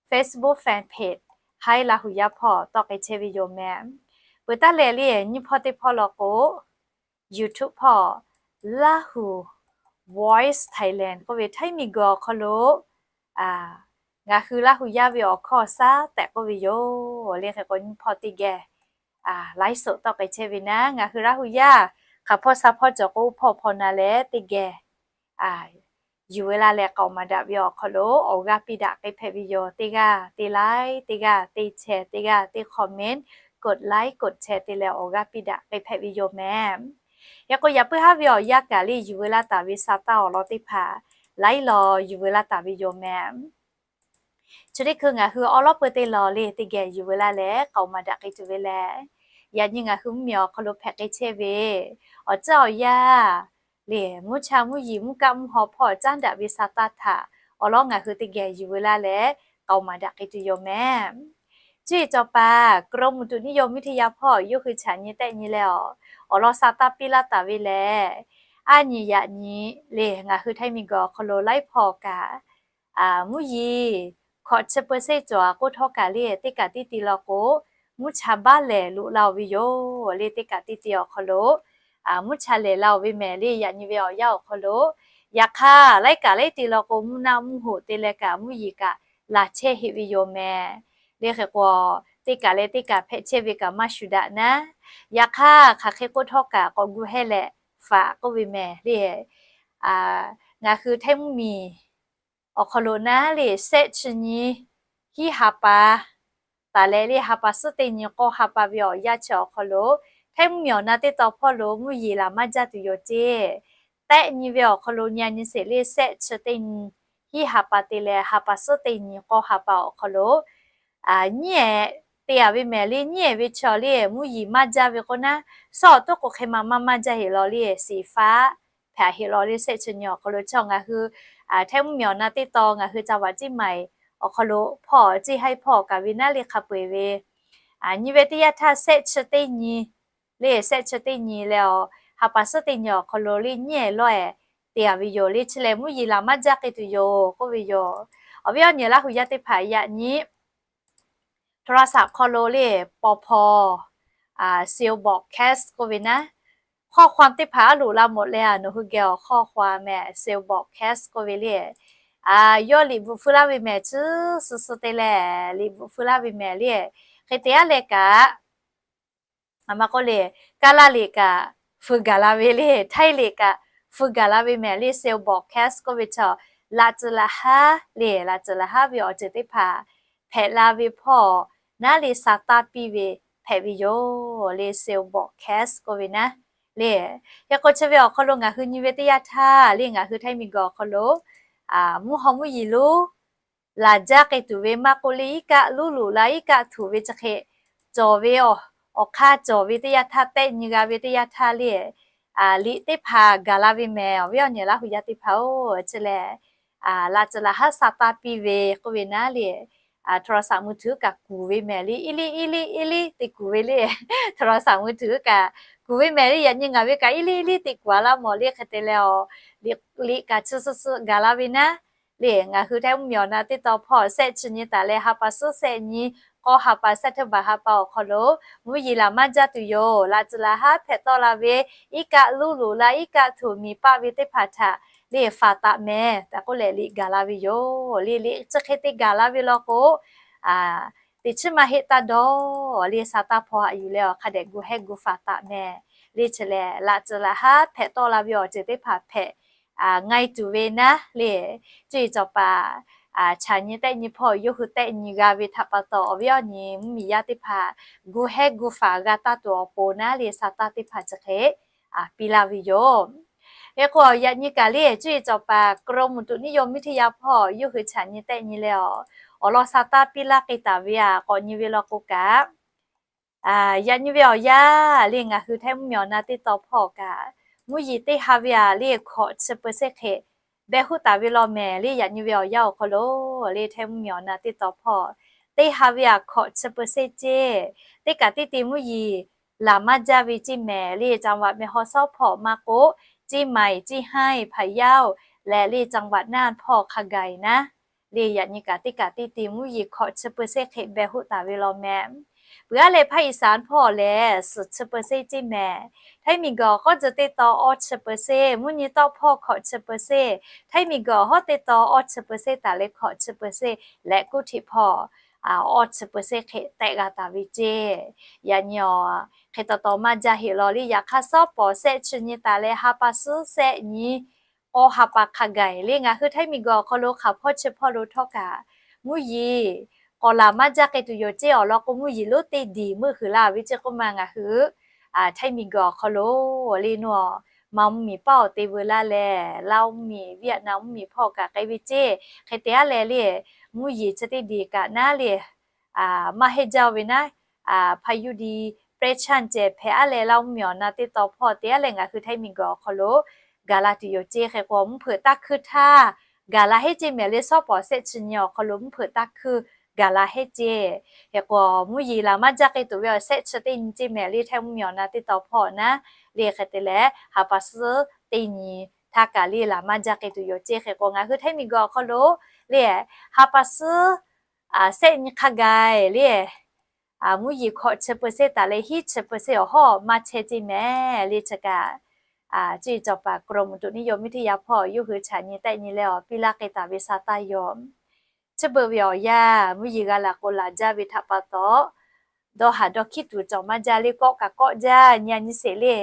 Facebook fan page Hi Laˇ huˍ yaˇ hpawˇ tawˆ k'ai chehˇ ve yoˬ meh. Peuˬ taˉ leh le, nyiˇ hpawˇ teˇ hpawˇ law k'o, YouTube hpawˇ Lahu Voice Thailand k'oˆ ve Htaiˇ miˬguiˬ awˬ hk'aw lo ngaˬ hui Laˇ huˍ yaˇ ve awˬ hkawˇ shaˉ tehꞈ k'oˆ ve yoˬ. Le hk'e k'o, nyiˇ hpawˇ teˇ geh ไลฟ์สด tawˆ k'ai chehˇ ve naˉ, ngaˬ hui Laˇ huˍ yaˇ hk'aˬ hpawˇ sha hpawˇ cawˬ k'o, hpawˇ hpawˇ na leh teˇ geh yuˬ ve laˇ leh k'aoˍ maˍ daꞈ ve awˬ hk'aw lo awˬ g'aˇ piˇ daꞈ k'ai hpehꞈ ve yoˬ. Teˇ g'aˇ teˇ like, teˇ g'aˇ teˇ share, teˇ g'aˇ teˇ comment, กดไลค์ กดแชร์ te leh awˬ g'aˇ piˇ daꞈ k'ai hpehꞈ ve yoˬ meh. Hk'e k'o, yaꞈ puiˉ haˉ ve awˬ yanˇ kaꞈ le, yuˬ ve laˇ taˍ ve sha taˇ awˬ lawn teˇ hpaˍ laiˉ law yuˬ ve laˇ taˍ ve yoˬ meh. Chi teˇ hkui ngaˬ hui awˉ lawˉ peu teˇ law le teˇ geh yuˬ ve laˇ leh k'aoˍ maˍ daꞈ k'ai tuˬ ve lehˬ, yaꞈ nyi ngaˬ hui mvuhˇmiˬ awˬ hk'aw lo hpehꞈ k'ai chehˇ ve awˬ tcuhˉ awˬ yaˇ le, mvuhˇ cha mvuhˇ yiˍ mvuhˇ kaˆ mvuhˇ haw hpawˇ caˉ daꞈ ve sha taˇ htaꞈ awˬ lawn ngaˬ hui teˇ geh yuˬ ve laˇ leh k'aoˍ maˍ daꞈ k'ai tuˬ yoˬ meh. Cuˇ yiˍ cawˬ paˍ กรมอุตุนิยมวิทยา hpawˇ yawˇ hui chaꞈ nyi tehˆ nyi leh awˬ, awˬ lawn sha taˇ piˇ laˇ taˍ ve lehˬ, aˉ nyi yaꞈ nyi le ngaˬ hui Htaiˇ miˬguiˬ awˬ hk'aw lo laiˉ hpawˇ kaꞈ mvuhˇ yiˍ hkawꞈ chi เปอร์เซ็นต์ cawˬ a k'oˆ htawˇ kaꞈ le, teˇ kaꞈ teˇ ti law k'o, mvuhˇ cha baˆ lehˬ loꞈ la-oˬ ve yoˬ le. Teˇ kaꞈ teˇ ti awˬ hk'aw lo mvuhˇ cha lehˬ la-oˬ ve mehˍ le. Yaꞈ nyi ve awˬ yanˇ awˬ hk'aw lo, yaꞈ hk'aˇ laiˉ kaꞈ laiˉ ti law k'o, mvuhˇ naˆ mvuhˇ hoꞈ te leh kaꞈ mvuhˇ yiˍ kaꞈ laˬ chehˇ heˆ ve yoˬ mehˍ. Le hk'e k'o, teˇ kaꞈ leh teˇ kaꞈ hpehꞈ chehˇ ve kaꞈ maˇ shuˍ daꞈ naˉ, yaꞈ hk'aˇ hk'aˬ hk'e k'oˆ htawˇ kaꞈ k'awꞈ gu hehˇ leh faꞈ k'oˆ ve mehˍ le. Ngaˬ hui Htaiˇ mvuhˇmiˬ awˬ hk'aw lo naˉ le, shehˆ chi nyi hiˉ ha pa taˍ leh le, ha pa suhˉ teˇ nyi k'awˇ ha pa ve awˬ yanˇ chi awˬ hk'aw lo, Htaiˇ mvuhˇmiˬ awˬ na teˇ taw hpawˇ lo mvuhˇ yeˬ laˬ maˇ jaˇ tuˬ yoˬ ceˇ. Tehˆ nyi ve awˬ hk'aw lo nyi a nyi sheˍ le, shehˆ chi teˇ nyi hiˉ ha pa te leh ha pa suhˉ teˇ nyi k'awˇ ha pa awˬ hk'aw lo nyiˉ ehˍ te-a ve mehˍ le. Nyiˉ ehˍ ve chi awˬ le mvuhˇ yeˬ maˇ jaˇ ve k'o naˉ, suhˉ awˬ toˉ k'o hk'e ma maˇ maˇ jaˇ heˆ law le, siˍ faˉ hpehꞈ heˆ law le. Shehˆ chi nyi awˬ hk'aw lo chaw ngaˬ hui Htaiˇ mvuhˇmiˬ awˬ na teˇ taw ngaˬ hui ca vaꞈ ceˇ maiˍ awˬ hk'aw lo hpawˇ ceˇ haiˉ hpawˇ kaꞈ ve naˉ le hk'a peu-eˬ ve nyi ve teˇ yanˇ htaˇ shehˆ chi teˇ nyi le, shehˆ chi teˇ nyi leh awˬ ha pa suhˉ teˇ nyi awˬ hk'aw lo le nyiˉ ehˍ lawˇ ehˍ te-a ve yoˬ le. Chi lehˬ mvuhˇ yeˬ laˬ maˇ jaˇ k'ai tuˬ yoˬ k'oˆ ve yoˬ. Awˬ viˉ awˬ nyi Laˇ huˍ yaˇ teˇ hpaˍ yaꞈ nyi โทรศัพท์ hk'aw lo le paw hpaw, sales broadcast k'oˆ ve naˉ, ข้อความ teˇ hpaˍ aˉ loꞈ la mawˬ leh a, nawˬ hui geh awˬ ข้อความ mehˍ sales broadcast k'oˆ ve le. Yawˇ liꞈ bvuhꞈ feu laˇ ve mehˍ chi suh suh te leh liꞈ bvuhꞈ feu laˇ ve mehˍ le. Hk'e te aˉ leh kaꞈ, a ma k'oˆ le, Kaˇlaˇ liꞈ kaꞈ feu gaˬ la ve le, Htaiˇ liꞈ kaꞈ feu gaˬ la ve mehˍ le. Sales broadcast k'oˆ ve chaw, laꞈ tcuh laꞈ haˉ le, laꞈ tcuh laꞈ haˉ ve awˬ ceuˬ teˇ hpaˍ hpehꞈ la ve hpawˇ naˉ le sha taˇ piˇ ve hpehꞈ ve yoˬ le. Sales broadcast k'oˆ ve naˉ le, hk'e k'o chi ve awˬ hk'aw lo ngaˬ hui nyi ve teˇ yanˇ htaˇ le, ngaˬ hui Htaiˇ miˬguiˬ awˬ hk'aw lo mvuhˇ haw mvuhˇ yeˬ lonˉ laˬ jaˇ k'ai tuˬ ve maˇ k'oˆ le, iˉ kaˆ luˉ loꞈ la iˉ kaˆ htuꞈ ve chi hk'e cawˬ ve, awˬ hk'aˇ cawˬ ve teˇ yanˇ htaˇ, tehˆ nyi g'a ve teˇ yanˇ htaˇ le, liꞈ teˇ hpaˍ gaˬ la ve mehˍ. Awˬ viˉ awˬ nyi Laˇ huˍ yaˇ teˇ hpaˍ-oˬ, chi lehˬ laꞈ tcuh laꞈ haˉ sha taˇ piˇ ve k'oˆ ve naˉ le, โทรศัพท์มือถือ kaꞈ kuˬ ve mehˍ le. Iˉ liˇ iˉ liˇ iˉ liˇ te kuˬ ve le, โทรศัพท์มือถือ kaꞈ kuˬ ve mehˍ le. Yaꞈ nyi ngaˬ ve kaꞈ iˉ liˇ iˉ liˇ te kuˬ a laˇ mawˬ le. Hk'e te leh awˬ liꞈ kaꞈ chi suh suh gaˬ la ve naˉ le, ngaˬ hui Htaiˇ mvuhˇmiˬ awˬ na teˇ taw hpawˇ shehˆ chi nyi taˍ leh ha pa suhˉ shehˆ nyi k'awˇ ha pa, September ha pa awˬ hk'aw lo mvuhˇ yeˬ laˬ maˇ jaˇ tuˬ yoˬ. Laꞈ tcuh laꞈ haˉ hpehꞈ tawˆ la ve iˉ kaˆ luˉ loꞈ la iˉ kaˆ htuꞈ miˬ paˆ ve teˇ hpaˍ htaꞈ le faˍ taꞈ mehˍ tehꞈ k'oˆ leh liꞈ gaˬ la ve yoˬ le. Liꞈ chi hk'e te gaˬ la ve law k'o, teꞈ chiˉ maˇ heˆ taˇ dawˇ le, sha taˇ hpaw haꞈ yuˬ leh awˬ hk'a dehꞈ gu hehˉ gu faˍ taꞈ mehˍ le. Chi lehˬ laꞈ tcuh laꞈ haˉ hpehꞈ tawˆ la ve awˬ ceuˬ teˇ hpaˍ hpehꞈ nga-e tuˬ ve naˉ le, cuˇ yiˍ cawˬ paˍ chaꞈ nyi tehˆ nyi hpawˇ yawˇ hui tehˆ nyi g'a ve htaꞈ pa taw, awˬ viˉ awˬ nyi mvuhˇmiˬ yaˇ teˇ hpaˍ gu hehˉ gu faˍ g'a taˇ tuˬ awˬ pon naˉ le, sha taˇ teˇ hpaˍ chi hk'e piˇ laˇ ve yoˬ. Hk'e k'o yaꞈ nyi kaꞈ le, cuˇ yiˍ cawˬ paˍ กรมอุตุนิยมวิทยา hpawˇ yawˇ hui chaꞈ nyi tehˆ nyi leh awˬ, awˬ lawn sha taˇ piˇ laˇ k'ai taˍ ve aꞈ k'awꞈ nyi ve law k'o kaꞈ, yaꞈ nyi ve awˬ yanˇ le ngaˬ hui Htaiˇ mvuhˇmiˬ awˬ na teˇ taw hpawˇ kaꞈ mvuhˇ yeˬ teˇ ha ve aꞈ le hkawꞈ chi เปอร์เซ็นต์ hk'e behˬ huˆ taˍ ve law mehˍ le. Yaꞈ nyi ve awˬ yanˇ awˬ hk'aw lo le Htaiˇ mvuhˇmiˬ awˬ na teˇ taw hpawˇ teˇ ha ve aꞈ hkawꞈ chi เปอร์เซ็นต์ ceˇ, teˇ kaꞈ teˇ te mvuhˇ yeˬ laˬ maˇ jaˇ ve ceˇ mehˍ le. จังหวัดแม่ฮ่องสอน hpawˇ maˇ k'oˆ, เชียงใหม่ เชียงราย พะเยา leh le จังหวัดน่าน hpawˇ hk'a gaˬ naˉ le. Yaꞈ nyi kaꞈ teˇ kaꞈ teˇ te mvuhˇ yeˬ hkawꞈ chi เปอร์เซ็นต์ hk'e beh hoˆ taˍ ve law mehˍ. Peuˬ aˉ leh ภาคอีสาน hpawˇ lehˬ suhˍ chi เปอร์เซ็นต์ ceˇ mehˍ. Htaiˇ miˬguiˬ awˬ k'awˉ tcuh teˇ taw awˇ chi เปอร์เซ็นต์, mvuhˇ nyi tawˆ hpawˇ hkawꞈ chi เปอร์เซ็นต์, Htaiˇ miˬguiˬ awˬ hawˉ teˇ taw awˇ chi เปอร์เซ็นต์ taˍ leh hkawꞈ chi เปอร์เซ็นต์ leh กรุงเทพ hpawˇ awˇ chi เปอร์เซ็นต์ hk'e tehˆ g'a taˍ ve ceˇ. Yaꞈ nyi awˬ hk'e taw taw maˇ jaˇ heˆ law le. Yaꞈ hk'aˇ, sawˉ pawˍ shehˆ chi nyi taˍ leh ha pa suhˉ shehˆ nyi k'awˇ ha pa hk'a gaˬ le. Ngaˬ hui Htaiˇ miˬguiˬ awˬ hk'aw lo hk'aˬ hpawˇ chi hpawˇ lo htawˇ kaꞈ mvuhˇ yeˬ k'awꞈ laˬ maˇ jaˇ k'ai tuˬ yoˬ ceˇ. Awˬ lawn k'o, mvuhˇ yeˬ lonˉ teˇ diˬ meuˆ huiˍ la ve ceˇ k'oˆ ma ngaˬ hui Htaiˇ miˬguiˬ awˬ hk'aw lo le, nawˬ Manˇ mvuhˇmiˬ paˉ awˬ te veu laˇ leh, Laˇ mvuhˇmiˬ, Vietnam mvuhˇmiˬ hpawˇ kaꞈ k'ai ve ceˇ. Hk'e te aˉ leh le, mvuhˇ yeˬ chi teˇ diˬ kaꞈ naˉ le, maˇ heˆ jaˇ ve naˉ, พายุดี depression ceh hpehꞈ aˉ leh, Laˇ mvuhˇmiˬ awˬ na teˇ taw hpawˇ te aˉ leh ngaˬ hui Htaiˇ miˬguiˬ awˬ hk'aw lo gaˬ la tuˬ yoˬ ceˇ. Hk'e k'o, mvuhˇ hpeuꞈ taˇ hkuiˇ htaˇ gaˬ la heˆ ceˇ mehˍ le. Sawˉ pawˍ shehˆ chi nyi awˬ hk'aw lo mvuhˇ hpeuꞈ taˇ hkuiˇ gaˬ la heˆ ceˇ. Hk'e k'o, mvuhˇ yeˬ laˬ maˇ jaˇ k'ai tuˬ ve awˬ shehˆ chi teˇ nyi ceˇ mehˍ le, Htaiˇ mvuhˇmiˬ awˬ na teˇ taw hpawˇ naˉ le. Hk'e te leh ha pa suhˉ teˇ nyi htaˇ kaꞈ le laˬ maˇ jaˇ k'ai tuˬ yoˬ ceˇ. Hk'e k'o, ngaˬ hui Htaiˇ miˬguiˬ awˬ hk'aw lo le ha pa suhˉ shehˆ nyi hk'a gaˬ le, mvuhˇ yeˬ hkawꞈ chi เปอร์เซ็นต์ taˍ leh hiˉ chi เปอร์เซ็นต์ awˬ hawˉ maˇ chehˇ ceˇ mehˍ le. Chi kaꞈ cuˇ yiˍ cawˬ paˍ กรมอุตุนิยมวิทยา hpawˇ yawˇ hui chaꞈ nyi tehˆ nyi leh awˬ piˇ laˇ k'ai taˍ ve sa taˇ yoˬ. Chi beuꞈ ve awˬ yanˇ, mvuhˇ yeˬ g'a laˬ k'o laˬ jaˇ ve htaꞈ pa taw, dawˇ haˍ dawˇ hkiˉ tuˬ cawˬ maˇ jaˇ le. Kawˆ kaꞈ kawˆ jaˇ, nyi a nyi sheˍ le.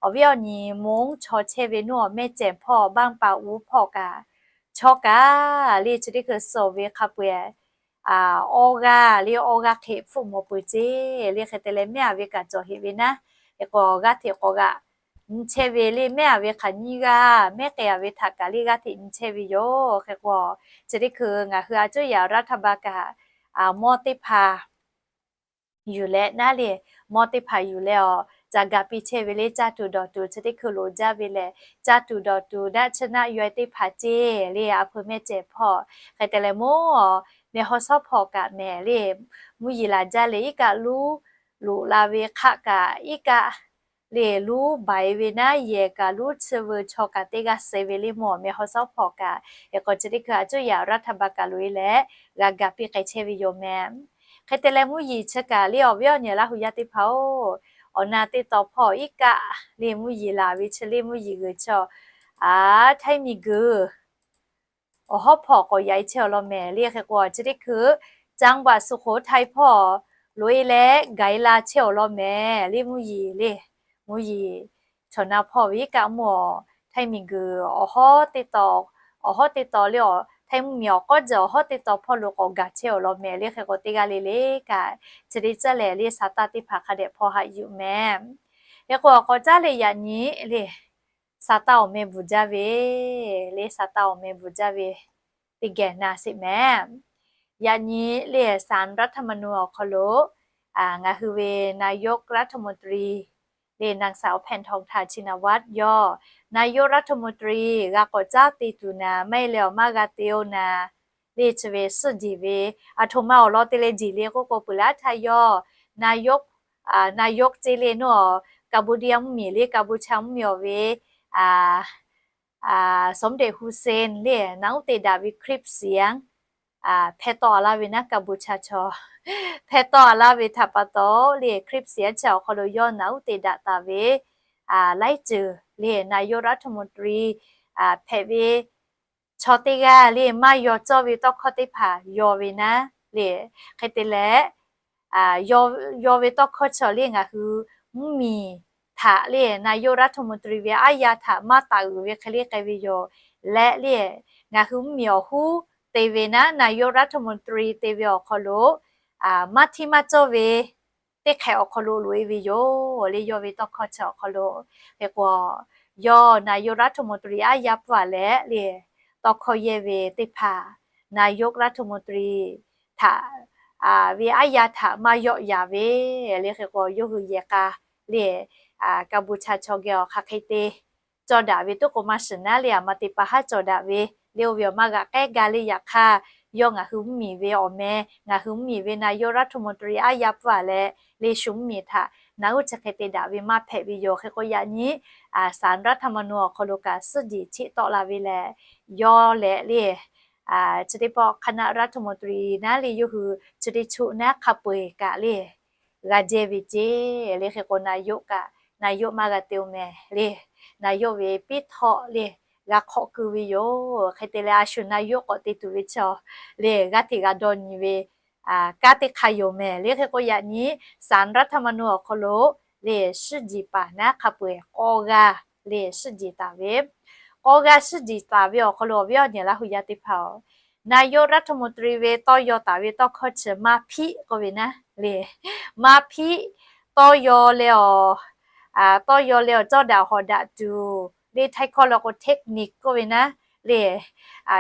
Awˬ viˉ awˬ nyi Mongˉ chaw chehˇ ve nuˇ awˬ mehˇ cehˬ hpawˇ, บางปะอิ๋ว hpawˇ kaꞈ chaw kaꞈ le chi teˇ hkui suh ve hk'a peu-eˬ awˇ g'aˇ le awˇ g'aˇ hk'e hpfuhˆ mawˬ peuˬ ceˇ le. Hk'e te leh mehˉ a ve kaꞈ cawˬ heꞈ ve naˉ. Hk'e k'o, g'aˇ hteꞈ k'awꞈ g'aꞈ nyi chehˇ ve le, mehˉ a ve hk'aˬ nyiˇ g'aˇ, mehˉ k'ai a ve htaꞈ kaꞈ le g'aˇ hteꞈ nyi chehˇ ve yoˬ. Hk'e k'o, chi teˇ hkui ngaˬ hui a cuˇ yaꞈ รัฐบาล kaꞈ mawˇ teˇ hpaˍ yuˬ leh naˉ le, mawˇ teˇ hpaˍ yuˬ leh awˬ ca ga piˇ chehˇ ve le. Caˇ tuˬ dawˬ tuˬ chi teˇ hkui loꞈ jaˇ ve lehˬ, caˇ tuˬ dawˬ tuˬ daꞈ chi naˆ yaweh teˇ hpaˍ ceˇ le. A hpui mehˇ cehˬ hpawˇ hk'e te leh mawˇ, mehˆ hawˉ sawˉ hpawˇ kaꞈ mehˍ le, mvuhˇ yeˬ laˬ jaˇ leh iˉ kaˆ luˉ loꞈ la ve hk'aˆ kaꞈ iˉ kaˆ le luˉ baiˍ ve naˉ, yehˬ kaꞈ luˉ chi veu chaw kaꞈ teˇ g'aˇ suh ve le mawˇ, mehˆ hawˉ sawˉ hpawˇ kaꞈ. Hk'e k'o, chi teˇ hkui a cuˇ yaꞈ รัฐบาล kaꞈ loꞈ e leh g'a ga piˇ k'ai chehˇ ve yoˬ mehˍ. Hk'e te leh mvuhˇ yeˬ chi kaꞈ le awˬ viˉ awˬ nyi Laˇ hu yaˇ teˇ hpaˍ-oˬ, awˬ na teˇ taw hpawˇ iˉ kaˆ le mvuhˇ yeˬ laˬ ve chi le mvuhˇ yeˬ g'uiˬ chaw Htaiˇ miˬguiˬ awˬ hawˉ hpawˇ k'awꞈ yaꞈ e chehˇ awˬ lawn mehˍ le. Hk'e k'o, chi teˇ hkui จังหวัดสุโขทัย hpawˇ loꞈ e leh gaˬ e la chehˇ awˬ lawn mehˍ le mvuhˇ yeˬ le. Mvuhˇ yeˬ chaw na hpawˇ ve iˉ kaˆ mawˇ, Htaiˇ miˬguiˬ awˬ hawˉ teˇ taw, awˬ hawˉ teˇ taw le, Htaiˇ mvuhˇmiˬ awˬ k'awˉ tcuh awˬ hawˉ teˇ taw hpawˇ lo k'awꞈ gaˬ chehˇ awˬ lawn mehˍ le. Hk'e k'o, teˇ g'aˇ le le kaꞈ chi teˇ caˇ lehˬ le sa taˇ teˇ hpaˍ hk'a dehꞈ hpawˇ haꞈ yuˬ mehˍ. Hk'e k'o, awˬ k'awꞈ caˉ leh yaꞈ nyi le sa taˇ awˬ meh bvuhˬ jaˇ ve le, sa taˇ awˬ meh bvuhˬ jaˇ ve teˇ geh na sheˍ mehˍ. Yaꞈ nyi le ศาลรัฐธรรมนูญ awˬ hk'aw lo ngaˬ hui ve นายกรัฐมนตรี le นางสาว แพทองธาร ชินวัตร yawˇ นายกรัฐมนตรี g'a k'awꞈ caˉ te tuˬ naˍ, maˇ heˆ leh awˬ maˇ g'a te-o naˍ le, chi ve suhˆ jeˬ ve aˬ htoꞈ ma awˬ lawn te leh jeˬ le k'oˆ k'o, peuˬ laˇ htaˇ yawˇ นายก nayok ceˇ le nawˬ, Cambodia mvuhˇmiˬ le, Cambodia mvuhˇmiˬ awˬ ve สมเด็จฮุเซน le naˉ uˉ te daꞈ ve คลิปเสียง hpeh tawˆ a laˇ ve naˉ, Cambodia chaw hpeh tawˆ a laˇ ve htaꞈ pa taw le คลิปเสียง chi awˬ hk'aw lo yawˇ naˉ uˉ te daꞈ taˍ ve laiˉ ceuˬ le นายกรัฐมนตรี hpehꞈ ve chaw teˇ g'aˇ le maˇ yaw cawˇ ve tawˇ hkawˇ teˇ hpaˍ yaw ve naˉ le. Hk'e te leh, yaw ve tawˇ hkawˇ chi le ngaˬ hui mvuhˇmiˬ htaꞈ le นายกรัฐมนตรี ve aˉ yaˇ htaꞈ maˇ taˍ uiˍ ve hk'e le k'ai ve yoˬ. Leh le ngaˬ hui mvuhˇmiˬ awˬ huˉ te ve naˉ, นายกรัฐมนตรี te ve awˬ hk'aw lo maˇ hteˇ maˇ cawˇ ve teˇ hk'ehꞈ awˬ hk'aw lo loꞈ e ve yoˬ le, yaw ve tawˇ hkawˇ chi awˬ hk'aw lo. Hk'e k'o, yawˇ นายกรัฐมนตรี aˉ yaˇ pfuhˇ a leh le tawˇ hkawˇ yehˇ ve teˇ hpaˍ นายกรัฐมนตรี htaꞈ ve aˉ yaˇ htaꞈ maˇ yawˆ yaˍ ve le. Hk'e k'o, yawˇ hui yehˬ k'a le Cambodia chaw geh awˬ hk'aˬ hk'e te cawˇ daꞈ ve tuˉ k'o maˇ shiˍ naˉ le, aˬ ma te pa haˉ cawˬ daꞈ ve le, oˇ ve awˬ maˇ g'aꞈ k'ehˉ gaˇ le. Yaꞈ hk'aˇ yawˇ ngaˬ hui mvuhˇmiˬ ve awˬ meh, ngaˬ hui mvuhˇmiˬ ve นายกรัฐมนตรี aˉ yaˇ pfuhˇ a leh, le shu mvuhˇmiˬ htaꞈ naˬ uˉ chi hk'e te daꞈ ve maˇ hpehꞈ ve yoˬ. Hk'e k'o yaꞈ nyi ศาลรัฐธรรมนูญ awˬ hk'aw lo kaꞈ suhˉ jeˬ cheˆ tawˆ la ve lehˬ, yawˇ lehˬ le chi teˇ pawˆ คณะรัฐมนตรี naˉ le yawˇ hui chi teˇ choˆ naˉ hk'a peu-eˬ kaꞈ le g'a jehˇ ve ceˇ. Le hk'e k'o naˬ yoˆ kaꞈ naˬ yoˆ maˇ g'a te-o mehˍ le, naˬ yoˆ ve piˉ htawˆ le g'a hk'awꞈ keu ve yoˬ. Hk'e te leh a shu naˬ yoˆ k'awꞈ te tuˬ ve chaw le g'aˇ hteꞈ g'a dawˇ nyi ve kanˉ teˇ hk'aˇ yoˬ mehˍ. Le hk'e k'o yaꞈ nyi ศาลรัฐธรรมนูญ awˬ hk'aw lo le suhˉ jeˬ paˍ naˉ hk'a peu-eˬ k'aw g'aˇ le suhˉ jeˬ taˍ ve, k'aw g'aˇ suhˉ jeˬ taˍ ve awˬ hk'aw lo awˬ viˉ awˬ nyi Laˇ hu yaˇ teˇ hpaˍ-oˬ, naˬ yoˆ รัฐมนตรี ve tawˇ yaw taˍ ve tawˇ hkawˇ chi maˇ hpiˆ k'oˆ ve naˉ le, maˇ hpiˆ, tawˇ yaw leh awˬ, tawˇ yaw leh awˬ cawˇ daꞈ hawˍ daꞈ tuˬ le htaiˇ hkawˇ lo k'o เทคนิค k'oˆ ve naˉ le,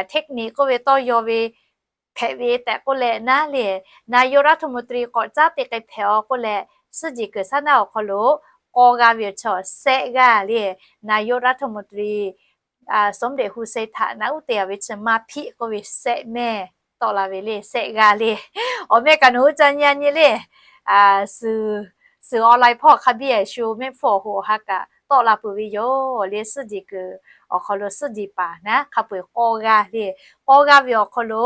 เทคนิค k'oˆ ve tawˇ yaw ve hpehꞈ ve tehꞈ k'oˆ leh naˉ le, naˬ yoˆ รัฐมนตรี k'awꞈ caˉ te k'ai hpehꞈ-aw k'oˆ leh, suhˉ jeˬ kuiˬ shaˉ naˉ awˬ hk'aw lo k'aw g'aˇ ve awˬ chaw sehˆ g'aˇ le, naˬ yoˆ รัฐมนตรี สมเด็จ Hun Sen htaꞈ naˬ uˉ te-a ve chi maˇ hpiˆ k'oˆ ve sehˆ mehˇ tawˆ la ve le, sehˆ g'aˇ le. Awˬ meh kaꞈ nawˬ hui ca nyi a nyi le, suhˍ online hpawˇ hk'a biˇ-eˬ shu mehˆ hpfuhˇ awˬ hoꞈ awˬ ha kaꞈ tawˆ la peuˬ ve yoˬ le. Suhˉ jeˬ kuiˬ awˬ hk'aw lo suhˉ jeˬ paˍ naˉ hk'a peu-eˬ k'aw g'aˇ le, k'aw g'aˇ ve awˬ hk'aw lo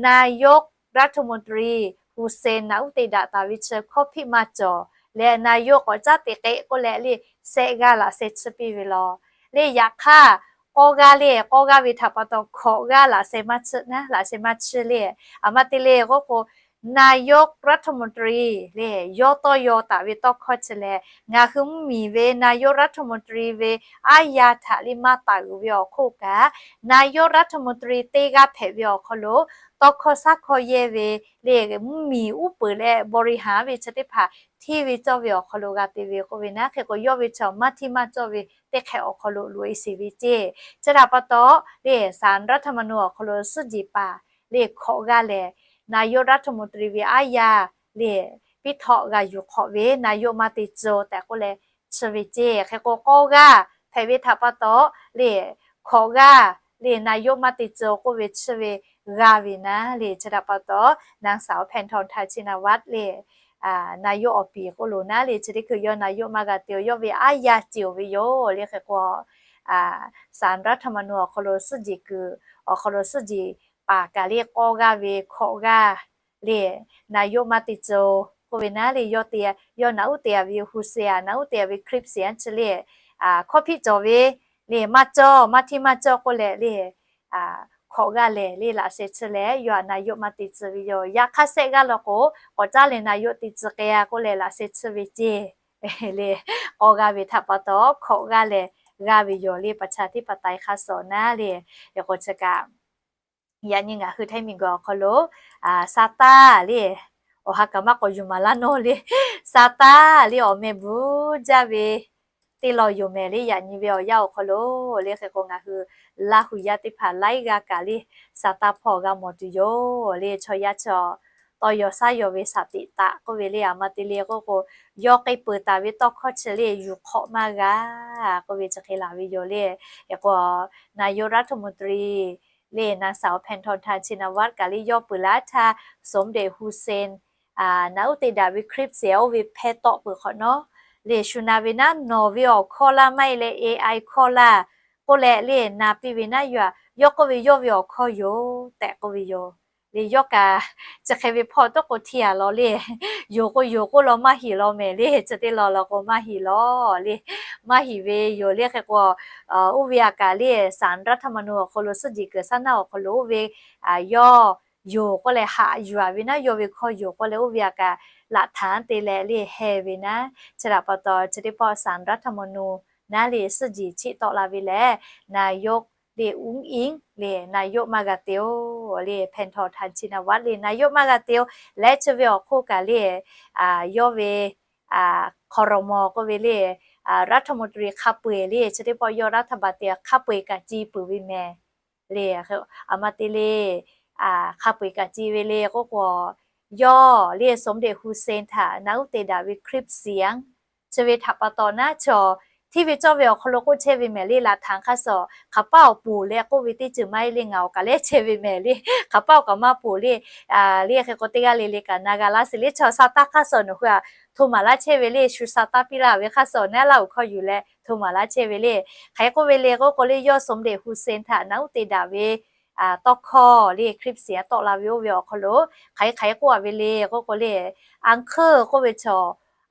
naˬ yoˆ รัฐมนตรี Hun Sen naˬ uˉ te daꞈ taˍ ve chi hkawˇ hpiˆ maˇ cawˬ leh naˬ yoˆ k'awꞈ caˉ te k'ai k'oˆ leh le sehˆ g'aˇ laꞈ sheh tsuhˇ piˇ ve law. Le yaꞈ hk'aˇ k'aw g'aˇ le, k'aw g'aˇ ve htaꞈ pa taw hkawꞈ g'aˇ laꞈ sheh maˇ tsuhˇ naˉ, laꞈ sheh maˇ tsuhˇ le. A ma te le k'oˆ k'o, naˬ yoˆ รัฐมนตรี le yawˇ tawˇ yaw taˍ ve tawˇ hkawˇ chi lehˬ, ngaˬ hui mvuhˇmiˬ ve naˬ yoˆ รัฐมนตรี ve aˉ yaˇ htaꞈ le maˇ taˍ uiˍ ve awˬ hk'oˆ kaꞈ, naˬ yoˆ รัฐมนตรี teˇ g'aˇ hpehꞈ ve awˬ hk'aw lo tawˇ hkawˇ shaˉ hkawˇ yehˇ ve le mvuhˇmiˬ uˉ peunˍ leh บริหาร ve chi teˇ hpaˍ hteˇ ve cawˇ ve awˬ hk'aw lo g'a te ve k'oˆ ve naˉ. Hk'e k'o yawˇ ve chi maˇ hteˇ maˇ cawˇ ve teˇ hk'ehꞈ awˬ hk'aw lo loꞈ-e sheˍ ve ceˇ. Chi htaꞈ pa taw le ศาลรัฐธรรมนูญ awˬ hk'aw lo suhˉ jeˬ paˍ le hkawꞈ g'aˇ lehˬ, naˬ yoˆ รัฐมนตรี ve aˉ yaˇ le piˉ htawˆ g'a yuˬ hk'awꞈ ve naˬ yoˆ maˇ te tcuh tehꞈ k'oˆ leh tsuhˇ ve ceˇ. Hk'e k'o k'aw g'aˇ hpehꞈ ve htaꞈ pa taw le hkawꞈ g'aˇ le naˬ yoˆ maˇ te tcuh k'oˆ ve tsuhˇ ve g'aˇ ve naˉ le. Chi htaꞈ pa taw นางสาว แพทองธาร ชินวัตร le naˬ yoˆ awˬ piˍ k'oˆ lo naˉ le chi teˇ hkui yawˇ naˬ yoˆ maˇ g'a te-o, yawˇ ve aˉ yaˇ ceˬ-oˬ ve yoˬ. Le hk'e k'o ศาลรัฐธรรมนูญ awˬ hk'aw lo suhˉ jeˬ kuiˬ awˬ hk'aw lo suhˉ jeˬ paˍ kaꞈ le k'aw g'aˇ ve hkawꞈ g'aˇ le naˬ yoˆ maˇ te tcuh k'oˆ ve naˉ le, yawˇ te, yawˇ naˬ uˉ te-a ve Hun Sen-a, naˬ uˉ te-a ve คลิปเสียง chi le hkawˇ hpiˆ cawˬ ve le maˇ cawˇ, maˇ hteˇ maˇ cawˇ k'oˆ leh le hkawꞈ g'aˇ lehˬ le laꞈ sheh tsuhˇ leh yawˇ htaꞈ naˬ yoˆ maˇ te tcuh ve yoˬ. Yaꞈ hk'aˇ sehˆ g'aˇ law k'o k'awꞈ caˉ leh naˬ yoˆ te tcuh k'ai-a k'oˆ leh laꞈ sheh tsuhˇ ve ceˇ. Le k'aw g'aˇ ve htaꞈ pa taw hkawꞈ g'aˇ lehˬ g'aˇ ve yoˬ le. ประชาธิปไตย hk'a shuˍ naˉ le. Hk'e k'o chi kaꞈ yaꞈ nyi ngaˬ hui htaiˇ miˬguiˬ awˬ hk'aw lo Saˍtanˍ le awˬ ha kaꞈ maˇ k'awꞈ yuˬ maˍ laˇ nawˇ le. Saˍtanˍ le awˬ meh bvuhˬ jaˇ ve teˇ law yoˬ mehˍ le. Yaꞈ nyi ve awˬ yanˇ awˬ hk'aw lo le hk'e k'o ngaˬ hui Laˇ hu yaˇ teˇ hpaˍ laiˉ g'aˇ kaꞈ le Saˍtanˍ hpawˇ g'a mawˬ tuˬ yoˬ le. Chaw yaˇ chaw tawˇ yaw shaˉ yaw ve สติ taꞈ k'oˆ ve le. A ma te le k'oˆ k'o, yawˇ k'ai peuˬ taˍ ve tawˇ hkawˇ chi le yuˬ hk'awꞈ maˇ g'a k'oˆ ve chi hk'e laˬ ve yoˬ le. Hk'e k'o naˬ yoˆ รัฐมนตรี le naˬ สาว แพทองธาร ชินวัตร kaꞈ le yawˇ peuˬ laˇ htaˇ สมเด็จ Hun Sen naˬ uˉ te daꞈ ve คลิปเสียง oˇ ve hpeh tawˆ peuˬ hk'awꞈ nawˉ le shu na ve naˉ, nawˬ ve awˬ hkawˇ laˇ maˇ heˆ leh A I hkawˇ laˇ k'oˆ leh le na piˇ ve naˉ, yawˇ k'oˆ ve yawˇ ve awˬ hkawˇ yoˬ tehꞈ k'oˆ ve yoˬ le. Yawˇ kaꞈ chi hk'e ve hpawˇ tawˇ k'o hteˇ-a law le, yoˬ k'o yoˬ k'oˆ law maˇ heˆ law mehˍ le. Chi teˇ law law k'o maˇ heˆ law le, maˇ heˆ ve yoˬ le. Hk'e k'o oˇ ve a kaꞈ le ศาลรัฐธรรมนูญ awˬ hk'aw lo suhˉ jeˬ kuiˬ shaˉ naˉ awˬ hk'aw lo oˇ ve yawˇ yoˬ k'oˆ leh haꞈ yuˬ-a ve naˉ, yawˇ ve hkawˇ yoˬ k'oˆ leh oˇ ve a kaꞈ laꞈ htaꞈ te leh le heh ve naˉ. Chi htaꞈ pa taw chi teˇ pawˆ ศาลรัฐธรรมนูญ naˉ le suhˉ jeˬ cheˆ tawˆ la ve lehˬ, naˬ yoˆ le อุ้งอิ๊ง le naˬ yoˆ maˇ g'a te-o le แพทองธาร ชินวัตร le naˬ yoˆ maˇ g'a te-o leh chi ve awˬ hk'oˆ kaꞈ le yawˇ ve ครม. k'oˆ ve le รัฐมนตรี hk'a peu-eˬ le chi teˇ pawˆ yawˇ รัฐบาล te hk'a peu-eˬ kaꞈ ci peuˬ ve mehˍ le. A ma te le hk'a peu-eˬ kaꞈ ci ve le k'oˆ k'o, yawˇ le สมเด็จ Hun Sen htaꞈ naˬ uˉ te daꞈ ve คลิปเสียง chi ve htaꞈ pa taw naˉ chaw Hteˇ ve cawˇ ve awˬ hk'aw lo k'oˆ chehˇ ve mehˍ le, laꞈ htanˍ hk'aˇ suh hk'aˬ paˆ awˬ ponˬ leh k'oˆ ve teˇ ceuˬ maˇ heˆ le, ngaˬ awˬ kaꞈ lehˉ chehˇ ve mehˍ le, hk'aˬ paˆ awˬ kaꞈ maˇ ponˬ le. Le hk'e k'o teˇ g'aˇ le le kaꞈ na g'a laˇ sheˍ le. Chaw sha taˇ hk'aˇ suh nawˬ hui aꞈ hto maˍ laˇ chehˇ ve le, shu sha taˇ piˇ laˇ ve hk'aˇ suh naˉ laˇ awˬ hkawˇ yuˬ leh hto maˍ laˇ chehˇ ve le. Hk'aˬ hk'e k'oˆ ve le k'oˆ k'o le, yawˇ สมเด็จ Hun Sen htaꞈ naꞈ uˉ te daꞈ ve tawˇ hkawˇ le, คลิปเสียง tawˆ la ve oˇ ve awˬ hk'aw lo hk'aˬ hk'e k'oˆ a ve le k'oˆ k'o le, อังเคิล k'oˆ ve chaw,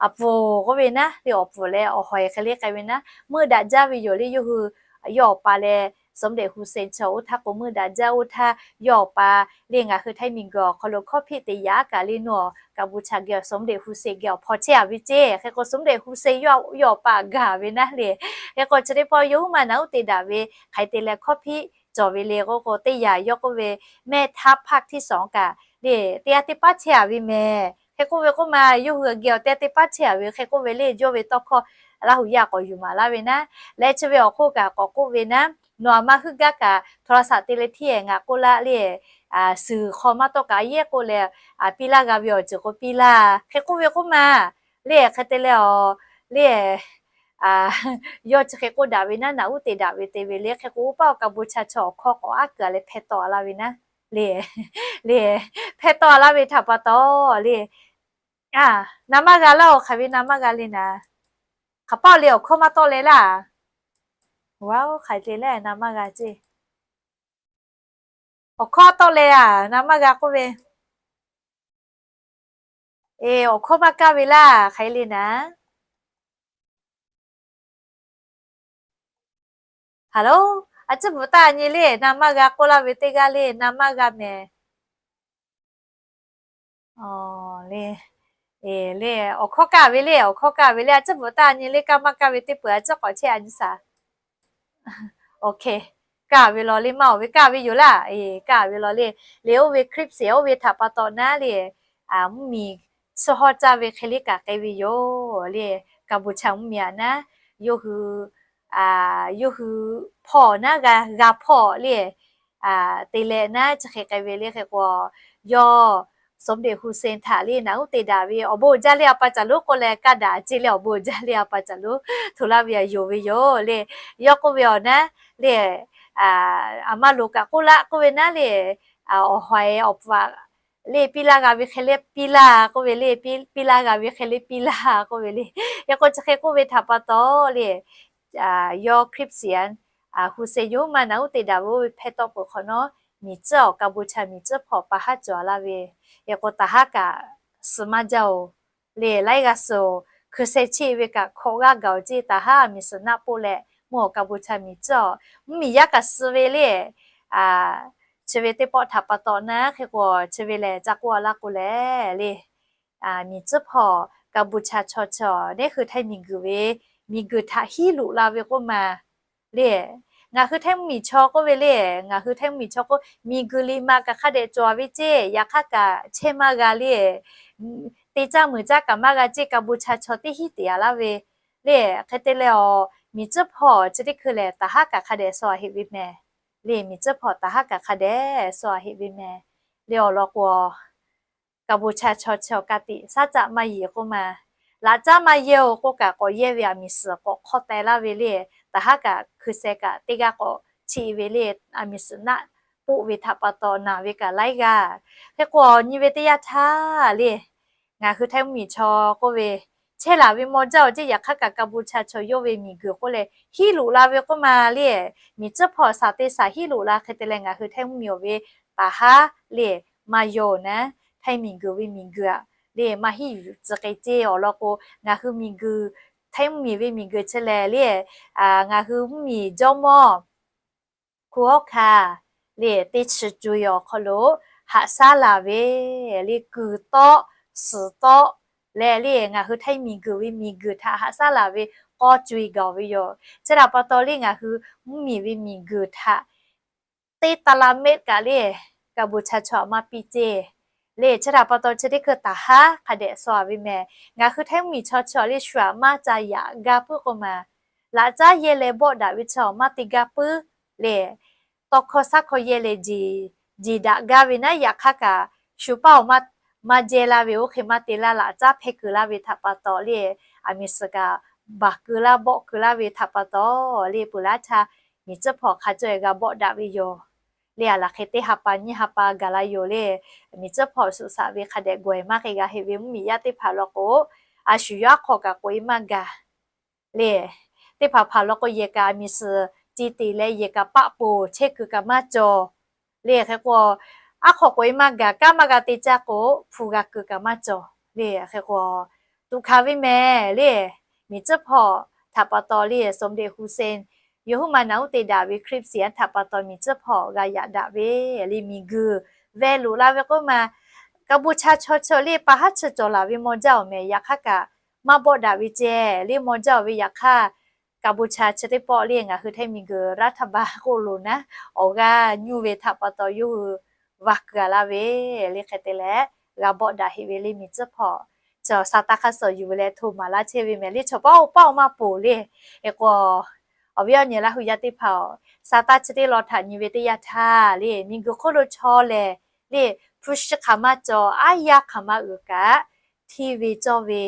aˬ puˍ k'oˆ ve naˉ le, awˬ puˍ leh awˬ hawˍ hk'e le k'ai ve naˉ, meuˇ daꞈ jaˇ ve yoˬ le. Yawˇ hui, yawˇ awˬ pa leh สมเด็จ Hun Sen chaw oˇ htaˇ k'o meuˇ daꞈ jaˇ oˇ htaˇ, yawˇ awˬ pa le ngaˬ hui Htaiˇ miˬguiˬ awˬ hk'aw lo hkawˇ hpiˆ te yaꞈ kaꞈ le, nawˬ awˬ kaˍ bon chaw geh awˬ สมเด็จ Hun Sen geh awˬ hpaw chehˇ a ve ceˇ. Hk'e k'o สมเด็จ Hun Sen yawˇ awˬ pa gaˬ ve naˉ le. Hk'e k'o chi teˇ pawˆ yawˇ huiˉ ma naꞈ uˉ te daꞈ ve hk'aˬ hk'e te leh hkawˇ hpiˆ cawˬ ve le k'oˆ k'o, teˇ yanˇ yawˇ k'oˆ ve, แม่ทัพภาคที่สอง kaꞈ le teˇ g'aˇ teˇ paˉ chehˇ a ve mehˍ. Hk'e k'oˆ ve k'oˆ ma, yawˇ hui geh awˬ teˇ g'aˇ teˇ paˉ chehˇ a ve. Hk'e k'oˆ ve le, yawˇ ve tawˇ hkawˇ Laˇ huˍ yaˇ k'awꞈ yuˬ maˍ laˇ ve naˉ, leh chi ve awˬ hk'oˆ kaꞈ k'awꞈ k'oˆ ve naˉ, nawˬ aꞈ maˇ huiˉ gaˇ kaꞈ โทรศัพท์ te leh hteˇ ngaˬ k'oˆ laˇ le, suhˍ hk'aw maˇ tawˆ kaꞈ yehˉ k'oˆ leh, piˇ laˇ g'a ve awˬ ceuˬ k'o piˇ laˇ. Hk'e k'oˆ ve k'oˆ ma, le hk'e te leh awˬ le yawˇ chi hk'e k'oˆ daꞈ ve naˉ, naꞈ uˉ te daꞈ ve te ve le. Hk'e k'o oˇ paˆ awˬ kaˍ bon chaw chaw awˬ hkawˇ k'awꞈ aˉ kuiˬ a leh hpeh tawˆ a laˇ ve naˉ le, le hpeh tawˆ a laˇ ve htaꞈ pa taw le, na maˇ g'a laˇ oˬ, hk'aˬ ve na maˇ g'a le naˉ, hk'aˬ paˆ le awˬ hkawˇ maˇ tawˆ leh laˇ. Oˇ, hk'aˬ te leh na maˇ g'a ceˇ. Awˬ hkawˇ tawˆ leh a, na maˇ g'a k'oˆ ve, e, awˬ hkawˇ maˇ kaˇ ve laˇ, hk'aˬ hk'e le naˉ. Hello, a ciˉ bvuhꞈ taˇ nyi le, na maˇ g'a k'oˆ laˇ ve teˇ g'aˇ le, na maˇ g'a mehˍ. Le, le, awˬ hkawˇ kaˇ ve le, awˬ hkawˇ kaˇ ve le, a ciˉ bvuhꞈ taˇ nyi le, kaˇ maˇ kaˇ ve teˇ peuˬ a ciˉ k'awꞈ chehˇ a nyi shaˍ. Kaˇ ve law le, maˇ awˬ ve kaˇ ve yoˬ laˇ, kaˇ ve law le. Le oˇ ve คลิปเสียง oˇ ve htaꞈ pa taw naˉ le, mvuhˇmiˬ suh hawˇ caˇ ve hk'e le kaꞈ k'ai ve yoˬ le. Kaˍ bon chaw mvuhˇmiˬ aꞈ naˉ, yawˇ hui, yawˇ hui hpawˇ naˉ g'a, g'a hpawˇ le, te leh naˉ chi hk'e k'ai ve le. Hk'e k'o, yawˇ สมเด็จ Hun Sen htaꞈ le naꞈ uˉ te daꞈ ve awˬ bon jaˇ le a pa caˬ lonˉ k'oˆ leh kaˇ daꞈ ceˇ le, awˬ bon jaˇ le a pa caˬ lonˉ hto laˇ ve a yonˍ ve yoˬ le. Yawˇ k'oˆ ve awˬ naˉ le, aˬ ma loˍ kaꞈ k'oˆ laˇ k'oˆ ve naˉ le, awˬ hawˍ awˬ pa le piˇ laˇ g'a ve hk'e le piˇ laˇ k'oˆ ve le, piˇ laˇ g'a ve hk'e le piˇ laˇ k'oˆ ve le. Hk'e k'o chi hk'e k'oˆ ve htaꞈ pa taw le, yawˇ คลิปเสียง Hun Sen yawˇ huiˉ ma naꞈ uˉ te daꞈ ve oˇ ve hpeh tawˆ peuˬ hk'awꞈ nawˉ, miˬ tcuhˉ awˬ kaˍ bon chaw miˬ tcuhˉ hpawˇ pa haˉ cawˬ a laˇ ve, hk'e k'o taˍ haˉ kaꞈ suh maˇ jaˇ oˬ le, laiˉ g'aˇ suh oˬ, hkui sheh cheˇ ve kaꞈ hkawꞈ g'aˇ gaˬ oˬ ceˇ, taˍ haˉ miˬ suhˍ naˆ poˆ leh mvuhˇ awˬ kaˍ bon chaw miˬ tcuhˉ awˬ mvuhˇmiˬ yaˇ kaꞈ suh ve le. Chi ve teˇ pawˆ htaꞈ pa taw naˉ hk'e k'o, chi ve lehˬ ca k'oˆ a laˇ k'o lehˬ le, miˬ tcuhˉ hpawˇ kaˍ bon chaw chaw chaw neˉ hui Htaiˇ miˬguiˬ ve miˬguiˬ htaꞈ hiˉ loꞈ la ve k'oˆ ma le. Ngaˬ hui Htaiˇ mvuhˇmiˬ chaw k'oˆ ve le, ngaˬ hui Htaiˇ mvuhˇmiˬ chaw k'o miˬguiˬ liꞈ ma kaꞈ hk'a dehꞈ cawˬ ve ceˇ, yaꞈ hk'aˇ kaꞈ chehˇ maˇ g'a le, te caˇ meuˬ caˇ kaꞈ maˇ g'a ceˇ, kaˍ bon chaw chaw teˇ hinˉ te a laˇ ve le. Hk'e te leh awˬ miˬ tcuhˉ hpawˇ chi teˇ hkui lehˬ taˍ haˉ kaꞈ hk'a dehꞈ suh a heꞈ ve mehˍ le, miˬ tcuhˉ hpawˇ taˍ haˉ kaꞈ hk'a dehꞈ suh a heꞈ ve mehˍ le. Awˬ lawn k'o, kaˍ bon chaw chaw chaw ka tiꞈ shaˉ caˆ maˇ yeˬ k'oˆ ma, laꞈ caˉ maˇ yehˇ oˬ k'oˆ kaꞈ k'awꞈ yehˇ ve aˬ miˍ suhˍ k'awꞈ hk'awˇ teh laˇ ve le. Taˍ haˉ kaꞈ hkui sheh kaꞈ teˇ g'aˇ k'awꞈ cheˇ ve le, aˬ miˍ suhˍ naˆ poˆ ve htaꞈ pa taw naˬ ve kaꞈ laiˉ g'aˇ. Hk'e k'o awˬ nyi ve teˇ yanˇ htaˇ le, ngaˬ hui Htaiˇ mvuhˇmiˬ chaw k'oˆ ve chehˇ laˬ ve maw jaˇ oˬ ceˇ, yaꞈ hk'aˇ kaꞈ kaˍ bon chaw chaw yawˇ ve miˬguiˬ k'oˆ leh hiˉ loꞈ la ve k'oˆ ma le. Miˬ tcuhˉ hpawˇ shaˍ te shaˍ hiˉ loꞈ la hk'e te leh ngaˬ hui Htaiˇ mvuhˇmiˬ awˬ ve taˍ haˉ le maˇ yaw naˉ, Htaiˇ miˬguiˬ ve miˬguiˬ aꞈ le maˇ hiˉ yuˬ tcuh k'ai ceˇ. Awˬ lawn k'o, ngaˬ hui miˬguiˬ, Htaiˇ mvuhˇmiˬ ve miˬguiˬ chi lehˬ le, ngaˬ hui mvuhˇmiˬ jawˇmawˇ hku hawˉ hkanˇ le teˇ chi co-e awˬ hk'aw lo haꞈ shaˉ laˬ ve le kuiˬ tawˆ, suhˍ tawˆ leh le ngaˬ hui Htaiˇ miˬguiˬ ve miˬguiˬ htaꞈ haꞈ shaˉ laˬ ve k'awˇ co-e gaˬ ve yoˬ. Chi htaꞈ pa taw le ngaˬ hui mvuhˇmiˬ ve miˬguiˬ htaꞈ teˇ ta la mehˆ kaꞈ le kaˍ bon chaw chaw aꞈ maˇ piˇ ceˇ. Le chi htaꞈ pa taw chi teˇ hkui taˍ haˉ hk'a dehꞈ suh a ve mehˍ. Ngaˬ hui Htaiˇ mvuhˇmiˬ chaw chaw le shu aꞈ maˇ ca yaꞈ gaˇ puiˉ k'oˆ ma, laꞈ caˉ yehˇ leh bawˆ daꞈ ve chaw maˇ te gaˇ puiˉ le, tawˇ hkawˇ shaˉ hkawˇ yehˇ leh jeˬ, jeˬ daꞈ gaˇ ve naˉ, yaꞈ hk'aˇ kaꞈ shu paˇ awˬ maˇ, maˇ jehˇ laˇ ve oˇ hk'e maˇ te laˇ, laꞈ caˉ hpehˇ kuiˬ laˇ ve htaꞈ pa taw le, aˬ miˍ suhˍ kaꞈ baˬ keu laˇ bawˆ keu laˇ ve htaꞈ pa taw, le peuˬ laˇ htaˇ miˬ tcuhˉ hpawꞈ hk'a caweh g'a bawˆ daꞈ ve yoˬ. Le a laˬ hk'e teˇ ha pa nyiˇ ha pa gaˬ la yoˬ le, miˬ tcuhˉ hpawꞈ suꞈ shaꞈ ve hk'a dehꞈ gawˬ e maˇ k'ai g'a heˆ ve mvuhˇmiˬ yaˇ teˇ hpaˍ law k'o, a shu yawˇ aˉ hk'aw kaꞈ k'oꞈ e maˇ gaˬ le. Teˇ hpaˍ hpaˍ law k'o, yehˬ kaꞈ miˬ suhˍ ti teꞈ leh yehˬ kaꞈ paˆ poˬ chehˇ kuiˬ kaꞈ maˇ cawˬ le. Hk'e k'o, aˉ hk'aw k'oꞈ e maˇ gaˬ, kanˉ maˇ g'a te caˇ k'o, hpu g'a kuiˬ kaꞈ maˇ cawˬ le. Hk'e k'o, tuꞈ hkanˍ ve mehˍ le, miˬ tcuhˉ hpawꞈ htaꞈ pa taw le, สมเด็จ Hun Sen yawˇ huiˉ ma naꞈ uˉ te daꞈ ve คลิปเสียง htaꞈ pa taw miˬ tcuhˉ hpawꞈ g'a yaꞈ daꞈ ve le. Miˬ guiˬ veh loꞈ la ve k'oˆ ma, kaˍ bon cha chaw chi le pa haˉ chi cawˬ laˬ ve maw jaˇ awˬ mehˍ. Yaꞈ hk'aˇ kaꞈ maˇ bawˆ daꞈ ve ceh le, maw jaˇ awˬ ve yaꞈ hk'aˇ, kaˍ bon cha chi teˇ pawˆ le ngaˬ hui htaiˇ miˬ guiˬ raˇ htaˇ ba k'oˆ loˬ naˉ, awˬ g'aˇ nyuˇ ve htaꞈ pa taw yawˇ hui va kuiˬ a laˇ ve le. Hk'e te leh, g'a bawˆ daꞈ heˆ ve le miˬ tcuhˉ hpawꞈ. Chaw sa taˇ hk'aˇ suh yuˬ ve leh hto maˍ laˇ chehˇ ve mehˍ le. Chaw paˉ oˇ paˉ oˇ maˇ poˬ le. Hk'e k'o, awˬ viˉ awˬ nyi Laˇ hu yaˇ teˇ hpaˍ-oˬ, sa taˇ chi teˇ law htaꞈ nyi ve teˇ yanˇ htaˇ le, miˬ guiˬ hk'oˆ lo chaw lehˬ le, hpu shi hk'aˬ maˇ cawˬ, aˉ yaˇ hk'aˬ maˇ uiˍ kaꞈ, hteˇ ve cawˇ ve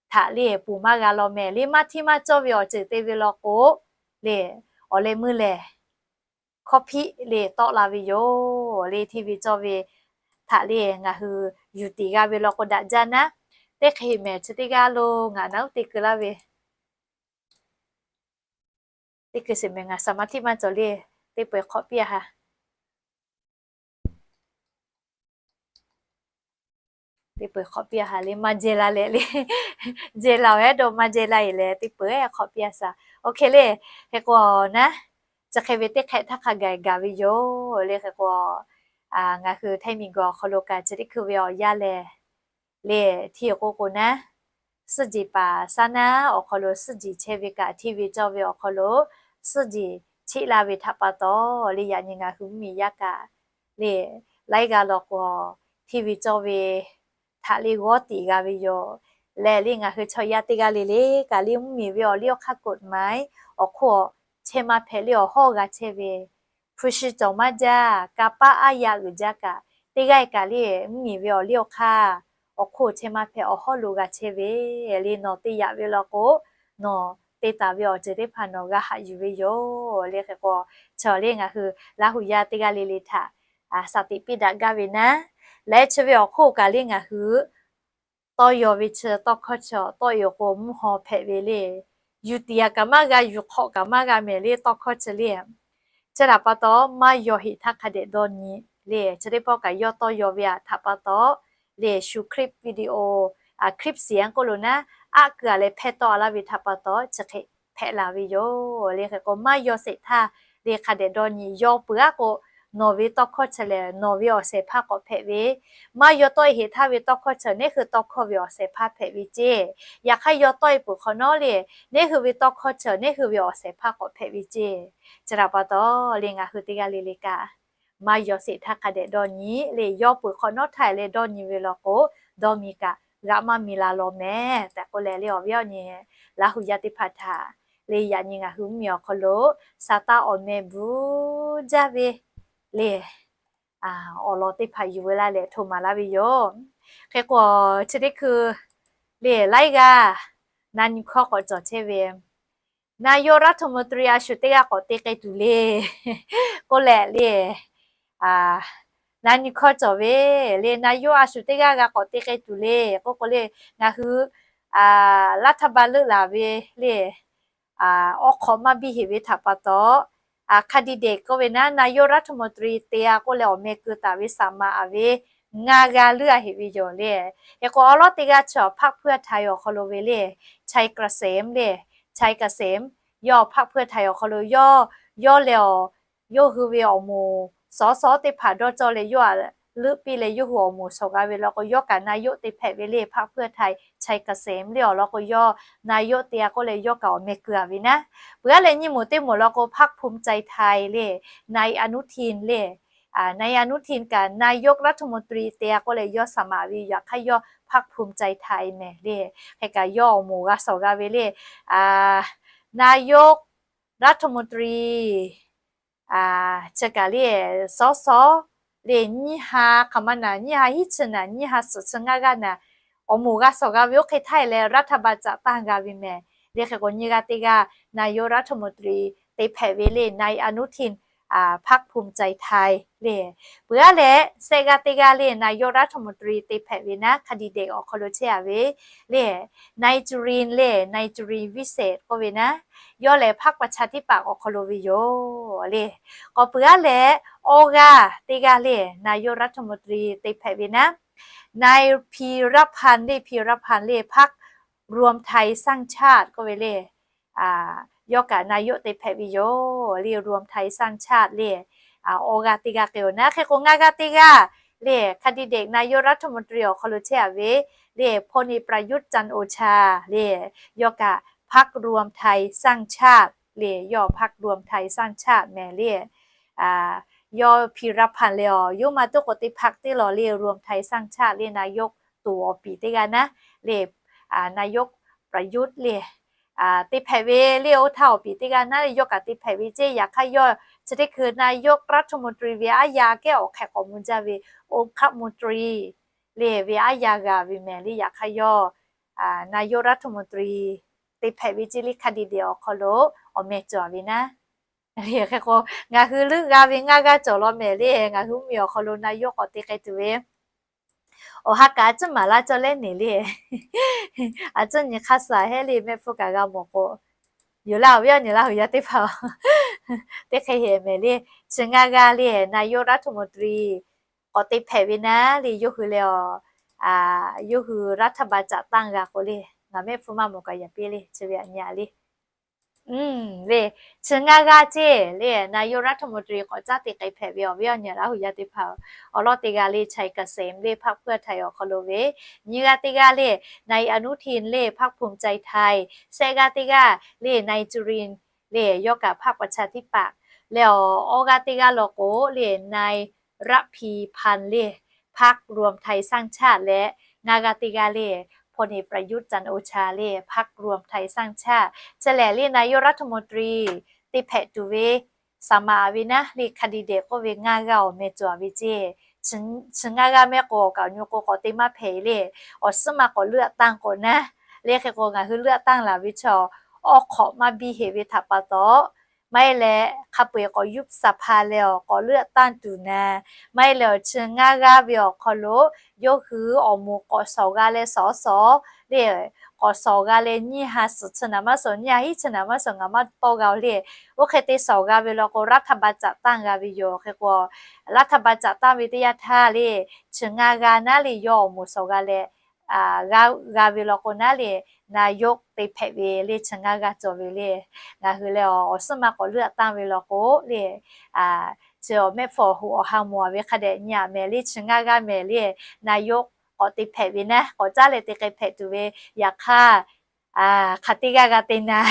htaꞈ le ponˬ maˇ g'a law mehˍ le. Maˇ hteˇ maˇ cawˇ ve awˬ ceuˬ te ve law k'o le, awˬ leh meuˇ lehˬ hkawˇ hpiˆ le tawˆ la ve yoˬ le. Hteˇ ve cawˇ ve htaꞈ le ngaˬ hui yuˬ tiˍ g'a ve law k'o daꞈ jaˇ naˉ. Teˇ hk'e mehˍ chi teˇ g'aˇ lo ngaˬ naˉ uˉ te keu laˇ ve, teˇ hkui sheˍ mehˍ ngaˬ สมาธิ maˇ cawˬ le, teˇ peu-eˬ hk'awꞈ piˇ a ha. Teˇ peu-eˬ hk'awꞈ piˇ a ha le, maˇ jehˇ la leh le. Jehˇ la-oˬ ehˉ dawˇ maˇ jehˇ la-e leh teˇ peu-eˬ hk'awꞈ piˇ a shaˍ. Oˇ hk'e le, hk'e k'o naˉ, chi hk'e ve teˇ hk'ehꞈ htaˇ hk'a gaˬ gaˬ ve yoˬ le. Hk'e k'o, ngaˬ hui htaiˇ miˬ guiˬ awˬ hk'aw lo kaꞈ chi teˇ hkui ve awˬ yanˇ lehˬ le, hteˇ k'o k'o naˉ, suhˉ jeˬ paˍ shaˉ naˉ awˬ hk'aw lo suhˉ jeˬ chehˇ ve kaꞈ, hteˇ ve cawˇ ve awˬ hk'aw lo suhˉ jeˬ cheˆ la ve htaꞈ pa taw le, yaꞈ nyi ngaˬ hui mvuhˇmiˬ yaˇ kaꞈ le, laiˉ g'aˇ law k'o, hteˇ ve cawˇ ve htaꞈ le g'awˇ tiꞈ g'a ve yoˬ. Lehˬ le ngaˬ hui chaw yaˇ teˇ g'aˇ le le kaꞈ le mvuhˇmiˬ ve awˬ liˇ awˬ hk'aˇ กฎหมาย awˬ hk'oˆ awˬ chehˇ maˇ hpehꞈ le awˬ hawˉ g'a chehˇ ve, hpu shi cawˬ maˇ jaˇ, kanˇ paˆ aˉ yaˇ uiˍ jaˇ kaꞈ, teˇ g'aˇ kaꞈ le mvuhˇmiˬ ve awˬ liˇ awˬ hk'aˇ awˬ hk'oˆ chehˇ maˇ hpehꞈ awˬ hawˉ lo g'a chehˇ ve le. Nawˬ te yaꞈ ve law k'o, nawˬ te taˍ ve awˬ ceuˬ teˇ hpaˍ nawˬ g'a haꞈ yuˬ ve yoˬ le. Hk'e k'o, chaw le ngaˬ hui Laˇ hu yaˇ teˇ g'aˇ le le htaꞈ shaˍ tiꞈ piˇ daꞈ gaˇ ve naˉ, leh chi ve awˬ hk'oˆ kaꞈ le ngaˬ hui tawˇ yaw ve chi tawˇ hkawˇ chi tawˆ e-oˬ k'o mvuhˇ haw hpehꞈ ve le. Yuˬ tiˍ a kaꞈ maˇ g'a, yuˬ hk'awꞈ kaꞈ maˇ g'a mehˍ le tawˇ hkawˇ chi le. Chi htaꞈ pa taw maˇ yaw heˆ htaˇ hk'a dehꞈ dawˇ nyi le. Chi teˇ pawˆ kaꞈ yawˇ tawˇ yaw ve a htaꞈ pa taw le, shu คลิปวิดีโอ, คลิปเสียง k'oˆ lo naˉ, aˉ keu a leh hpehˇ tawˆ a laˇ ve htaꞈ pa taw chi hk'e hpehꞈ la ve yoˬ le. Hk'e k'o maˇ yaw sheˍ htaˇ le hk'a dehꞈ dawˇ nyi. Yaw peuˬ aˉ k'o, nawˬ ve tawˇ hkawˇ chi lehˬ nawˬ ve awˬ shehˍ hpaˇ k'awꞈ hpehꞈ ve, maˇ yaw tawˆ e heˍ htaˇ ve tawˇ hkawˇ chi neˉ hui tawˇ hkawˇ ve awˬ shehˍ hpaˇ hpehꞈ ve ceˇ. Yaꞈ hk'aˇ yaw tawˆ e peuˬ hk'awꞈ nawˉ le, neˉ hui ve tawˇ hkawˇ chi neˉ hui ve awˬ shehˍ hpaˇ k'awꞈ hpehꞈ ve ceˇ. Chi htaꞈ pa taw le ngaˬ hui teˇ g'aˇ le le kaꞈ maˇ yaw sheˍ htaˇ hk'a dehꞈ dawˇ nyi le. Yaw peuˬ hk'awꞈ nawˉ htaˇ leh dawˇ nyi ve law k'o, dawˇ mi kaꞈ g'aꞈ maˇ mi la law mehˍ tehꞈ k'oˆ leh le, awˬ viˉ awˬ nyi Laˇ hu yaˇ teˇ hpaˍ htaꞈ le yaꞈ nyi ngaˬ hui mvuhˇmiˬ awˬ hk'aw lo sa taˇ awˬ meh bvuhˇ jaˇ ve le awˬ lawn teˇ hpaˍ yuˬ veu laˇ leh hto maˍ laˇ ve yoˬ. Hk'e k'o, chi teˇ hkui le laiˉ g'aˇ na nyi hkawˇ k'awꞈ cawˬ chehˇ ve, นายกรัฐมนตรี a shu teˇ g'aˇ k'awꞈ te k'ai tuˬ le k'oˆ leh le, na nyi hkawˇ cawˬ ve le, นายก a shu teˇ g'aˇ g'a k'awꞈ te k'ai tuˬ le k'oˆ k'o le, ngaˬ hui รัฐบาล leuˆ laˬ ve le, awˬ hk'awꞈ maˇ biˇ heˆ ve htaꞈ pa taw, แคนดิเดต k'oˆ ve naˉ นายกรัฐมนตรี te a k'oˆ leh awˬ meh keu taˍ ve สมัคร a ve ngaˇ g'aˇ leuˆ a heˆ ve yoˬ le. Hk'e k'o awˬ lawn teˇ g'aˇ chi awˬ พรรคเพื่อไทย awˬ hk'aw lo ve le, ชัยเกษม le, ชัยเกษม yawˇ พรรคเพื่อไทย awˬ hk'aw lo yawˇ, yawˇ leh awˬ yawˇ hui ve awˬ moˍ สส teˇ hpaˍ dawˇ cawˇ leh yawˇ a leuˆ piˇ leh yawˇ hui awˬ moˍ shawˍ g'a ve law k'o, yawˇ kaꞈ นายก te hpehꞈ ve le, พรรคเพื่อไทย ชัยเกษม le awˬ lawn k'o, yawˇ นายก te a k'oˆ leh yawˇ kaꞈ awˬ meh keu a ve naˉ. Peuˬ aˉ leh nyiˇ moˍ teˇ moˍ law k'o, พรรคภูมิใจไทย le, นายอนุทิน le, นายอนุทิน kaꞈ นายกรัฐมนตรี te a k'oˆ leh yawˇ สมัคร ve, yaꞈ hk'aˇ yawˇ พรรคภูมิใจไทย mehˍ le. Hk'e kaꞈ yawˇ awˬ moˍ g'a shawˍ g'a ve le, นายกรัฐมนตรี chi kaꞈ le, สส le, nyiˇ ha hk'aˬ ma naˍ, nyiˇ ha hiˉ chi naˍ, nyiˇ ha suhˍ chi ngaˇ g'aˇ naˍ, awˬ moˍ g'a shawˍ g'a ve oˇ hk'e htaˇ e leh รัฐบาลจัดตั้ง g'a ve mehˍ Le hk'e k'o nyiˇ g'aˇ teˇ g'aˇ นายกรัฐมนตรี te hpehꞈ ve le นายอนุทิน พรรคภูมิใจไทย le. Peuˬ aˉ leh shehˆ g'aˇ teˇ g'aˇ le นายกรัฐมนตรี te hpehꞈ ve naˉ แคนดิเดต awˬ hk'aw lo chehˇ a ve le, นายจุรินทร์ le นายจุรินทร์วิเศษ k'oˆ ve naˉ, yawˇ lehˬ พรรคประชาธิปัตย์ awˬ hk'aw lo ve yoˬ le. K'awꞈ peuˬ aˉ leh awˇ g'aˇ teˇ g'aˇ le นายกรัฐมนตรี te hpehꞈ ve naˉ, นายพีรพันธ์ le พีรพันธ์ le พรรครวมไทยสร้างชาติ k'oˆ ve le. Yawˇ kaꞈ นายก te hpehꞈ ve yoˬ le รวมไทยสร้างชาติ le. Awˇ g'aˇ teˇ g'aˇ k'e-o naˉ, hk'e k'o ngaˇ g'aˇ teˇ g'aˇ le แคนดิเดต นายกรัฐมนตรี awˬ hk'aw lo chehˇ a ve le พลเอกประยุทธ์ จันทร์โอชา le. Yawˇ kaꞈ พรรครวมไทยสร้างชาติ le, yawˇ พรรครวมไทยสร้างชาติ mehˍ le. ยอพีรพันธ์ le awˬ yawˇ maˇ tuˉ k'o teˇ พรรค teˇ lawˬ le รวมไทยสร้างชาติ le นายก tuˬ awˬ piˍ teˇ g'aˇ naˉ le, นายก ประยุทธ์ le te hpehꞈ ve le oˇ htaˇ awˬ piˍ teˇ g'aˇ naˉ le yawˇ kaꞈ te hpehꞈ ve ceˇ. Yaꞈ hk'aˇ yawˇ chi teˇ hkui นายกรัฐมนตรี ve aˉ yaˇ kehˉ awˬ hk'ehꞈ k'awꞈ mvuh jaˇ ve องคมนตรี le ve aˉ yaˇ g'a ve mehˍ le. Yaꞈ hk'aˇ yawˇ นายกรัฐมนตรี te hpehꞈ ve ceˇ le แคนดิเดต awˬ hk'aw lo awˬ meh cawˬ ve naˉ. Hk'e k'o ngaˬ hui leuˆ g'a ve ngaˇ g'aˇ cawˬ law mehˍ le. Ngaˬ hui mvuhˇmiˬ awˬ hk'aw lo นายก k'awꞈ te k'ai tuˬ ve awˬ ha kaꞈ a cuˉ maˍ laˇ cawˇ leh neˬ le. A cuˉ nyi hk'aˇ suh hehˉ le mehˆ hpfuhˇ kaꞈ g'a mawˬ k'o, yuˬ laˇ awˬ viˉ awˬ nyi Laˇ huˍ yaˇ teˇ hpaˍ-oˬ, teˇ hk'e hehꞈ mehˍ le. Chi ngaˇ g'aˇ le นายกรัฐมนตรี k'awꞈ te hpehꞈ ve naˉ le yawˇ hui le awˬ, yawˇ hui รัฐบาลจัดตั้ง g'a k'o le, ngaˬ mehˆ hpfuhˇ maˇ mawˬ kaꞈ yaꞈ piˇ le chi ve aꞈ nyi a le. Le, chi ngaˇ g'aˇ ceˇ le นายกรัฐมนตรี k'awꞈ caˉ te k'ai hpehꞈ ve awˬ viˉ awˬ nyi Laˇ huˍ yaˇ teˇ hpaˍ-oˬ, awˬ lawn teˇ g'aˇ le ชัยเกษม le พรรคเพื่อไทย awˬ hk'aw lo ve, nyiˇ g'aˇ teˇ g'aˇ le นายอนุทิน le พรรคภูมิใจไทย, shehˆ g'aˇ teˇ g'aˇ le นายจุรินทร์ le yawˇ kaꞈ พรรคประชาธิปัตย์ le awˬ, awˇ g'aˇ teˇ g'aˇ law k'o le นายพีรพันธ์ le พรรครวมไทยสร้างชาติ leh ngaˇ g'aˇ teˇ g'aˇ le พลเอกประยุทธ์ จันทร์โอชา le พรรครวมไทยสร้างชาติ chi lehˬ le นายกรัฐมนตรี te hpehꞈ tuˬ ve สมัคร ve naˉ le แคนดิเดต k'oˆ ve ngaˇ g'aˇ awˬ meh cawˬ ve ceˇ. Chi ngaˇ g'aˇ mehˆ k'o awˬ kaꞈ awˬ nyi k'o k'awꞈ te maˇ hpehꞈ le, awˬ suhˉ ma k'awꞈ เลือกตั้ง k'o naˉ le. Hk'e k'o ngaˬ hui เลือกตั้ง laˬ ve chaw awˬ hk'awꞈ maˇ biˇ heꞈ ve htaꞈ pa taw, maˇ heˆ leh hk'a peu-eˬ k'awꞈ ยุบสภา leh awˬ k'awꞈ เลือกตั้ง tuˬ naˉ, maˇ heˆ leh awˬ chi ngaˇ g'aˇ ve awˬ hk'aw lo yawˇ hui awˬ moˍ k'awꞈ shawˍ g'a leh สส le, k'awꞈ shawˍ g'a leh nyiˇ ha suhˍ chi naˍ maˇ shawˍ, nyiˇ ha hiˉ chi naˍ maˇ shawˍ ngaˬ maˇ tawˇ g'a-o le. Oˇ hk'e te shawˍ g'a ve law k'o รัฐบาลจัดตั้ง g'a ve yoˬ. Hk'e k'o รัฐบาลจัดตั้ง ve teˇ yanˇ htaˇ le, chi ngaˇ g'aˇ naˉ le yawˇ awˬ moˍ shawˍ g'a leh g'a ve law k'o naˉ le, นายก te hpehꞈ ve le chi ngaˇ g'aˇ cawˬ ve le. Ngaˬ hui leh awˬ suhˉ ma k'awꞈ เลือกตั้ง ve law k'o le, chi awˬ mehˆ hpfuhˇ awˬ hoꞈ awˬ ha mawˬ ve hk'a dehꞈ nyi a mehˍ le chi ngaˇ g'aˇ mehˍ le, นายก k'awꞈ te hpehꞈ ve naˉ k'awꞈ caˉ leh te k'ai hpehꞈ tuˬ ve. Yaꞈ hk'aˇ hk'aˬ teˇ g'aˇ g'a te naˍ,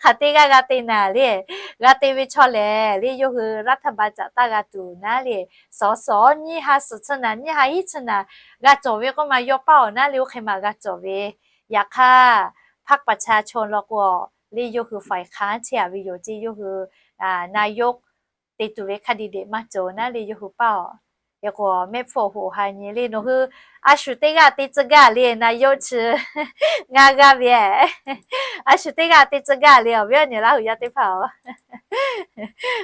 hk'aˬ teˇ g'aˇ g'a te naˍ le, g'a te ve chaw lehˬ le yawˇ hui รัฐบาลจัดตั้ง g'a tuˬ naˉ le, สส nyiˇ ha suhˍ chi naˍ nyiˇ ha hiˉ chi naˍ g'a cawˬ ve k'oˆ ma yawˇ paˇ awˬ naˉ le oˇ hk'e ma g'a cawˬ ve. Yaꞈ hk'aˇ พรรคประชาชน law k'o le yawˇ hui ฝ่ายค้าน chehˇ a ve yoˬ ceˇ. Yawˇ hui นายก te tuˬ ve แคนดิเดต maˇ cawˬ naˉ le yawˇ hui paˇ awˬ. Hk'e k'o mehˆ hpfuhˇ awˬ hoꞈ awˬ ha nyi le nawˬ hui a shu teˇ g'aˇ te tcuh gaˇ le นายก chi ngaˇ g'aˇ ve, a shu teˇ g'aˇ te tcuh gaˇ le awˬ viˉ awˬ nyi Laˇ huˍ yaˇ teˇ hpaˍ-oˬ,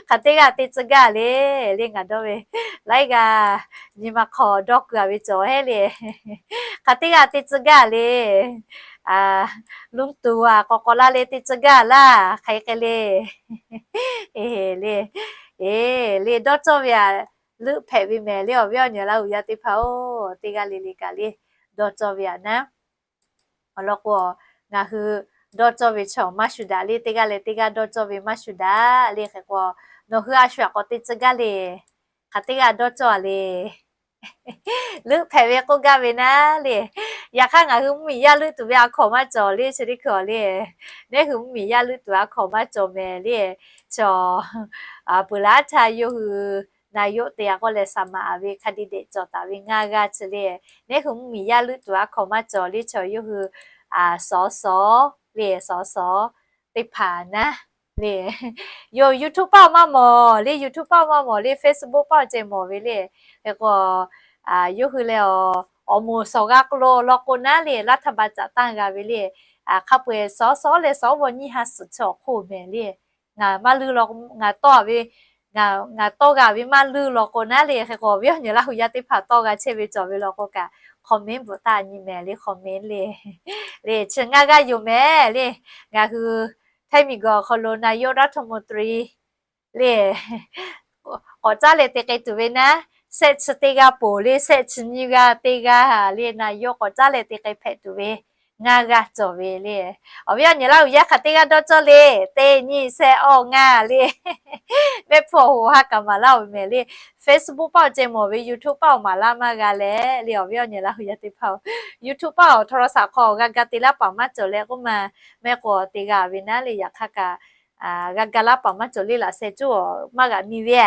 hk'aˬ teˇ g'aˇ te tcuh gaˇ le, le ngaˬ dawˇ ve laiˉ g'aˇ nyi ma hk'aw dawˇ kuiˬ a ve cawˬ hehˉ le. Hk'aˬ teˇ g'aˇ te tcuh gaˇ le, ลุงตู่ a k'awꞈ k'awꞈ la le te tcuh gaˇ laˇ hk'aˬ hk'e le. E, le, e, le dawˇ cawˇ ve aꞈ leuˆ hpehꞈ ve mehˍ le awˬ viˉ awˬ nyi Laˇ huˍ yaˇ teˇ hpaˍ-oˬ, teˇ g'aˇ le le kaꞈ le dawˇ cawˇ ve aꞈ naˉ. Awˬ lawn k'o ngaˬ hui dawˇ cawˇ ve chaw maˇ shu daꞈ le, teˇ g'aˇ leh teˇ g'aˇ dawˇ cawˇ ve maˇ shu daꞈ le. Hk'e k'o nawˬ hui a shu aꞈ k'awꞈ te tcuh gaˇ le, hk'aˬ teˇ g'aˇ dawˇ cawˇ a le. Leuˆ hpehꞈ ve k'oˆ gaˇ ve naˉ le. Yaꞈ hk'aˇ ngaˬ hui mvuhˇmiˬ yaˇ leuˆ tuˬ ve a hkawnˍ maˇ cawˬ le chi teˇ hkui awˬ le. Neˉ hui mvuhˇmiˬ yaˇ leuˆ tuˬ a hkawnˍ maˇ cawˬ mehˍ le. Chaw peuˬ laˇ htaˇ yawˇ hui นายก te a k'oˆ leh สมัคร a ve แคนดิเดต cawˬ taˍ ve ngaˇ g'aˇ chi le. Neˉ hui mvuhˇmiˬ yaˇ leuˆ tuˬ a hkawnˍ maˇ cawˬ le chaw yawˇ hui สส le สส teˇ hpaˍ naˉ le. Yoˬ YouTube paˇ awˬ maˇ mawˬ le, YouTube paˇ awˬ maˇ mawˬ le, Facebook paˇ awˬ ceh mawˬ ve le. Hk'e k'o yawˇ hui leh awˬ moˍ shawˍ g'a k'o lo law k'o naˉ le รัฐบาลจัดตั้ง g'a ve le. Hk'a peu-eˬ suhˍ suhˍ leh suhˍ vaw nyiˇ ha suhˍ chi awˬ hk'oˆ mehˍ le. Ngaˬ maˇ leuˆ law, ngaˬ tawˇ ve, ngaˬ tawˇ g'a ve maˇ leuˆ law k'o naˉ le, hk'e k'o awˬ viˉ awˬ nyi Laˇ huˍ yaˇ teˇ hpaˍ tawˇ g'a chehˇ ve cawˬ ve law k'o kaꞈ, comment bvuhꞈ taˇ nyi mehˍ le, comment le. Le chi ngaˇ g'aˇ yoˬ mehˍ le. Ngaˬ hui Htaiˇ miˬguiˬ awˬ hk'aw lo นายกรัฐมนตรี le k'awꞈ caˉ leh te k'ai tuˬ ve naˉ, shehˆ chi teˇ g'aˇ poˬ le, shehˆ chi nyiˇ g'aˇ teˇ g'aˇ le, นายก k'awꞈ caˉ leh te k'ai hpehꞈ tuˬ ve ngaˇ g'aˇ cawˬ ve le. Awˬ viˉ awˬ nyi Laˇ huˍ yaˇ hk'aˬ teˇ g'aˇ dawˇ cawˇ le, teˇ nyiˇ shehˆ awˇ ngaˇ le. Mehˆ hpfuhˇ awˬ hoꞈ ha kaꞈ maˍ laˇ-oˬ mehˍ le. Facebook paˇ awˬ ceh mawˬ ve, YouTube paˇ awˬ maˍ laˇ maˇ g'a leh le, awˬ viˉ awˬ nyi Laˇ huˍ yaˇ teˇ hpaˍ-oˬ, YouTube paˇ awˬ โทรศัพท์ hk'aw g'a ga te laˇ paˍ maˇ cawˬ leh k'oˆ ma, mehˆ k'o te g'a ve naˉ le, yaꞈ hk'aˇ kaꞈ g'a ga laˇ paˍ maˇ cawˬ le, laꞈ sheh cuˇ awˬ maˇ g'a mi ve,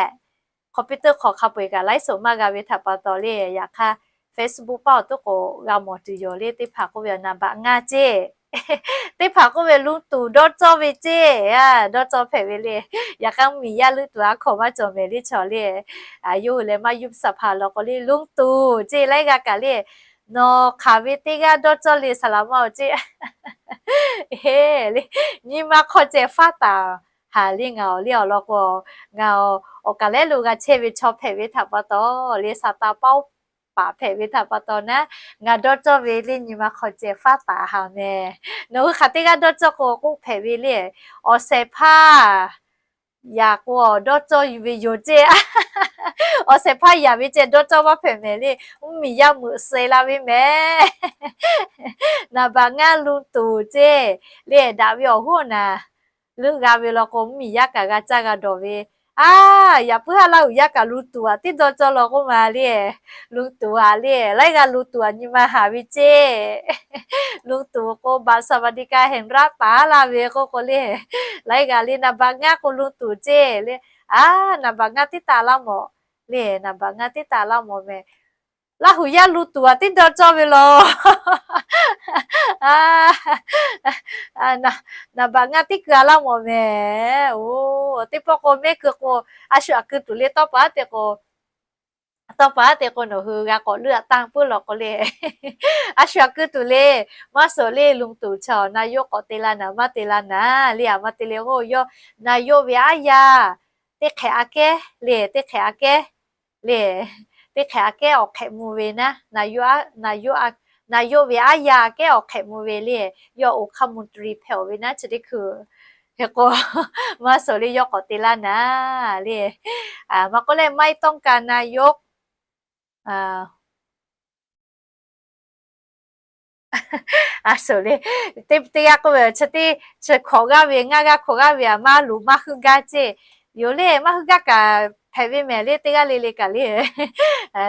computer hk'aw hk'a peu-eˬ kaꞈ ไลฟ์สด maˇ g'a ve htaꞈ pa taw le, yaꞈ hk'aˇ Facebook paˇ awˬ toˉ k'o g'a mawˬ tuˬ yoˬ le. Teˇ hpaˍ k'oˆ ve awˬ นามบัตร ngaˇ ceˇ, teˇ hpaˍ k'oˆ ve ลุงตู่ dawˇ cawˇ ve ceˇ, dawˇ cawˇ hpehꞈ ve le. Yaꞈ hk'aˇ mvuhˇmiˬ yaˇ leuˆ tuˬ a hk'awꞈ maˇ cawˬ mehˍ le chaw le. Yawˇ hui leh maˇ yuˇ suhˍ hpaˍ law k'o le ลุงตู่ ceˇ laiˉ g'aˇ kaꞈ le. Nawˬ hk'aˬ ve teˇ g'aˇ dawˇ cawˇ le, saˍ laˍ maˇ-oˬ ceˇ. Eˬ le, nyi ma hk'aw ceh faˉ taˍ haˍ le ngaˬ awˬ le awˬ lawn k'o, ngaˬ awˬ kaˍ lehˉ lo g'a chehˇ ve chaw hpehꞈ ve htaꞈ pa taw le, Saˍtanˍ paoˇ paˍ hpehꞈ ve htaꞈ pa taw naˉ, ngaˬ dawˇ cawˇ ve le nyi ma hk'aw ceh faˉ taˍ haˍ mehˍ. Nawˬ hui hk'aˬ teˇ g'aˇ dawˇ cawˇ k'o k'oˆ hpehꞈ ve le, awˬ shehˍ hpaˇ yaꞈ k'o dawˇ cawˇ ve yoˬ ceˇ. Awˬ shehˍ hpaˇ yaꞈ ve ceh dawˇ cawˇ maˇ hpehꞈ mehˍ le. Mvuhˇmiˬ yaˇ meuꞈ suh la ve mehˍ. นามบัตร ngaˇ ลุงตู่ ceˇ le, daꞈ ve awˬ hoˉ awˬ naˍ leuˆ g'a ve law k'o, mvuhˇmiˬ yaˇ kaꞈ g'a caˇ g'a dawˬ ve. A, yaꞈ puiˉ haˉ Laˇ huˍ yaˇ kaꞈ ลุงตู่ aꞈ tiˉ dawˇ cawˇ law k'oˆ ma le. ลุงตู่ aꞈ le, laiˉ g'aˇ ลุงตู่ aꞈ nyi ma haˍ ve ceˇ. ลุงตู่ k'o บัตรสวัสดิการแห่งรัฐ taˍ laˇ ve k'oˆ k'o le, laiˉ g'aˇ le นามบัตร ngaˇ k'o ลุงตู่ ceˇ le. A, นามบัตร ngaˇ tiˉ taˍ laˇ mawˬ le, นามบัตร ngaˇ tiˉ taˍ laˇ mawˬ mehˍ. Laˇ huˍ yaˇ ลุงตู่ aꞈ tiˉ dawˇ cawˇ ve law. นามบัตร ngaˇ tiˉ keu-a laˇ mawˬ mehˍ. Oˬ, teˇ pawˆ k'o mehˆ keu k'o, a shu aꞈ keu tuˬ le, tawˇ pa te k'o, tawˇ pa te k'o nawˬ hui g'a k'awꞈ leuˆ-a tanˇ puiˉ law k'o le, a shu aꞈ keu tuˬ le. Maˇ suhˍ le, ลุงตู่ chaw นายก k'awꞈ te la naˍ maˇ te la naˍ le, aˬ maˇ te le k'o, yawˇ นายก ve aˉ yaˇ teˇ hk'ehꞈ aꞈ kehˉ le, teˇ hk'ehꞈ aꞈ kehˉ le, teˇ hk'ehꞈ aꞈ kehˉ awˬ hk'ehꞈ mvuh ve naˉ, นายก ve aˉ yaˇ aꞈ kehˉ awˬ hk'ehꞈ mvuh ve le, yawˇ องคมนตรี hpehꞈ-oˬ ve naˉ chi teˇ hkui. Hk'e k'o, maˇ suhˍ le yawˇ k'awꞈ te laˇ naˍ le. Maˇ k'oˆ leh ไม่ต้องการนายก A, suhˍ le, teˇ g'aˇ k'oˆ ve chi teˇ chi hkawꞈ g'aˇ ve, ngaˇ g'aˇ hkawꞈ g'aˇ ve aꞈ maˇ loꞈ maˇ heuˆ gaˇ ceˇ. Yoˬ le, maˇ heuˆ gaˇ kaꞈ hpehꞈ ve mehˍ le, teˇ g'aˇ le le kaꞈ le.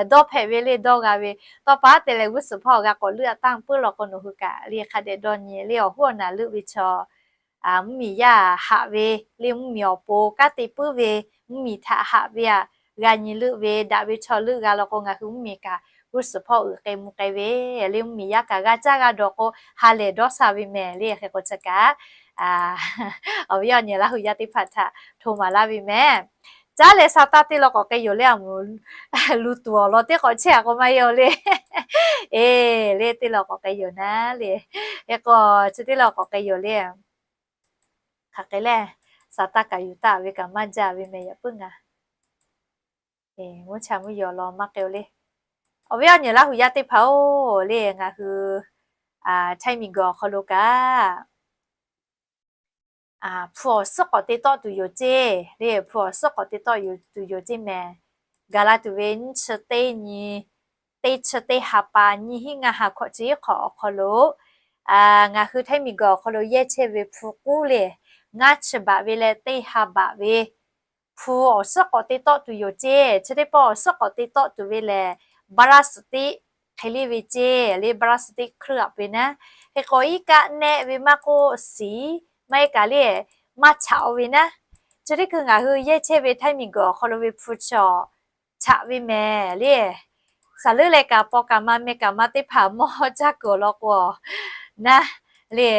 Dawˇ hpehꞈ ve le, dawˇ g'a ve. Tawˇ pa te leh g'uˇ suhˍ hpawˇ g'a k'awꞈ leuˆ-a tanˇ puiˉ law k'o nawˬ hui kaꞈ le hk'a dehꞈ dawˇ nyi le, awˬ hoˉ awˬ naˍ leuˆ ve chaw mvuhˇmiˬ yaˇ haꞈ ve le, mvuhˇmiˬ awˬ pon kanˉ te puiˉ ve, mvuhˇmiˬ htaꞈ haꞈ ve aꞈ g'a nyi leuˆ ve, daꞈ ve chaw leuˆ g'a law k'o ngaˬ hui mvuhˇmiˬ kaꞈ g'uˇ suhˍ hpawˇ uiˍ k'ai mvuh k'ai ve le, mvuhˇmiˬ yaˇ kaꞈ g'a caˇ g'a dawˬ k'o ha lehˬ dawˇ sha ve mehˍ le. Hk'e k'o chi kaꞈ awˬ viˉ awˬ nyi Laˇ huˍ yaˇ teˇ hpaˍ htaꞈ hto maˍ laˇ ve mehˍ. Caˉ leh sa taˇ teˇ law k'awꞈ k'ai yoˬ le, a mvuhˇ ลุงตู่ awˬ lawn teˇ k'awꞈ chehˇ a k'o maˇ heˆ-oˬ le. Eˬ le, teˇ law k'awꞈ k'ai yoˬ naˉ le. Hk'e k'o chi teˇ law k'awꞈ k'ai yoˬ le. Hk'aˬ hk'e le, sa taˇ kaꞈ yuˬ taˍ ve kaꞈ maˇ jaˇ ve mehˍ yaꞈ puiˉ ngaˬ mvuhˇ cha mvuhˇ yaw law maˇ k'ai-o le. Awˬ viˉ awˬ nyi Laˇ huˍ yaˇ teˇ hpaˍ-oˬ le, ngaˬ hui Htaiˇ miˬguiˬ awˬ hk'aw lo kaꞈ hpu awˬ suhˉ k'awꞈ te tawˆ tuˬ yoˬ ceˇ le, hpu awˬ suhˉ k'awꞈ te tawˆ tuˬ yoˬ ceˇ mehˍ. Gaˬ la tuˬ ve nyiˇ chi teˇ nyi, teˇ chi teˇ ha pa nyiˇ hinˉ ngaˇ ha hkawꞈ chi iˉ hk'awꞈ awˬ hk'aw lo ngaˬ hui Htaiˇ miˬguiˬ awˬ hk'aw lo yehˇ chehˇ ve hpu k'uˉ le, ngaˇ chi baꞈ ve leh teˇ ha baꞈ ve hpu awˬ suhˉ k'awꞈ te tawˆ tuˬ yoˬ ceˇ. Chi teˇ pawˆ awˬ suhˉ k'awꞈ te tawˆ tuˬ ve lehˬ, พลาสติก hk'e le ve ceˇ le, พลาสติก เคลือบ ve naˉ. Hk'e k'o iˉ kaˆ nehˆ ve maˇ k'oˆ, siˍ maˇ heˆ kaꞈ le, maˇ chaꞈ-o ve naˉ. Chi teˇ hkui ngaˬ hui yehˇ chehˇ ve Htaiˇ miˬguiˬ awˬ hk'aw lo ve hpu chaw chaꞈ ve mehˍ le. Saˍ leuˆ leh kaꞈ paw kaꞈ ma meh kaꞈ ma teˇ hpaˍ mawˇ caˇ kuiˬ awˬ lawn k'o naˉ le,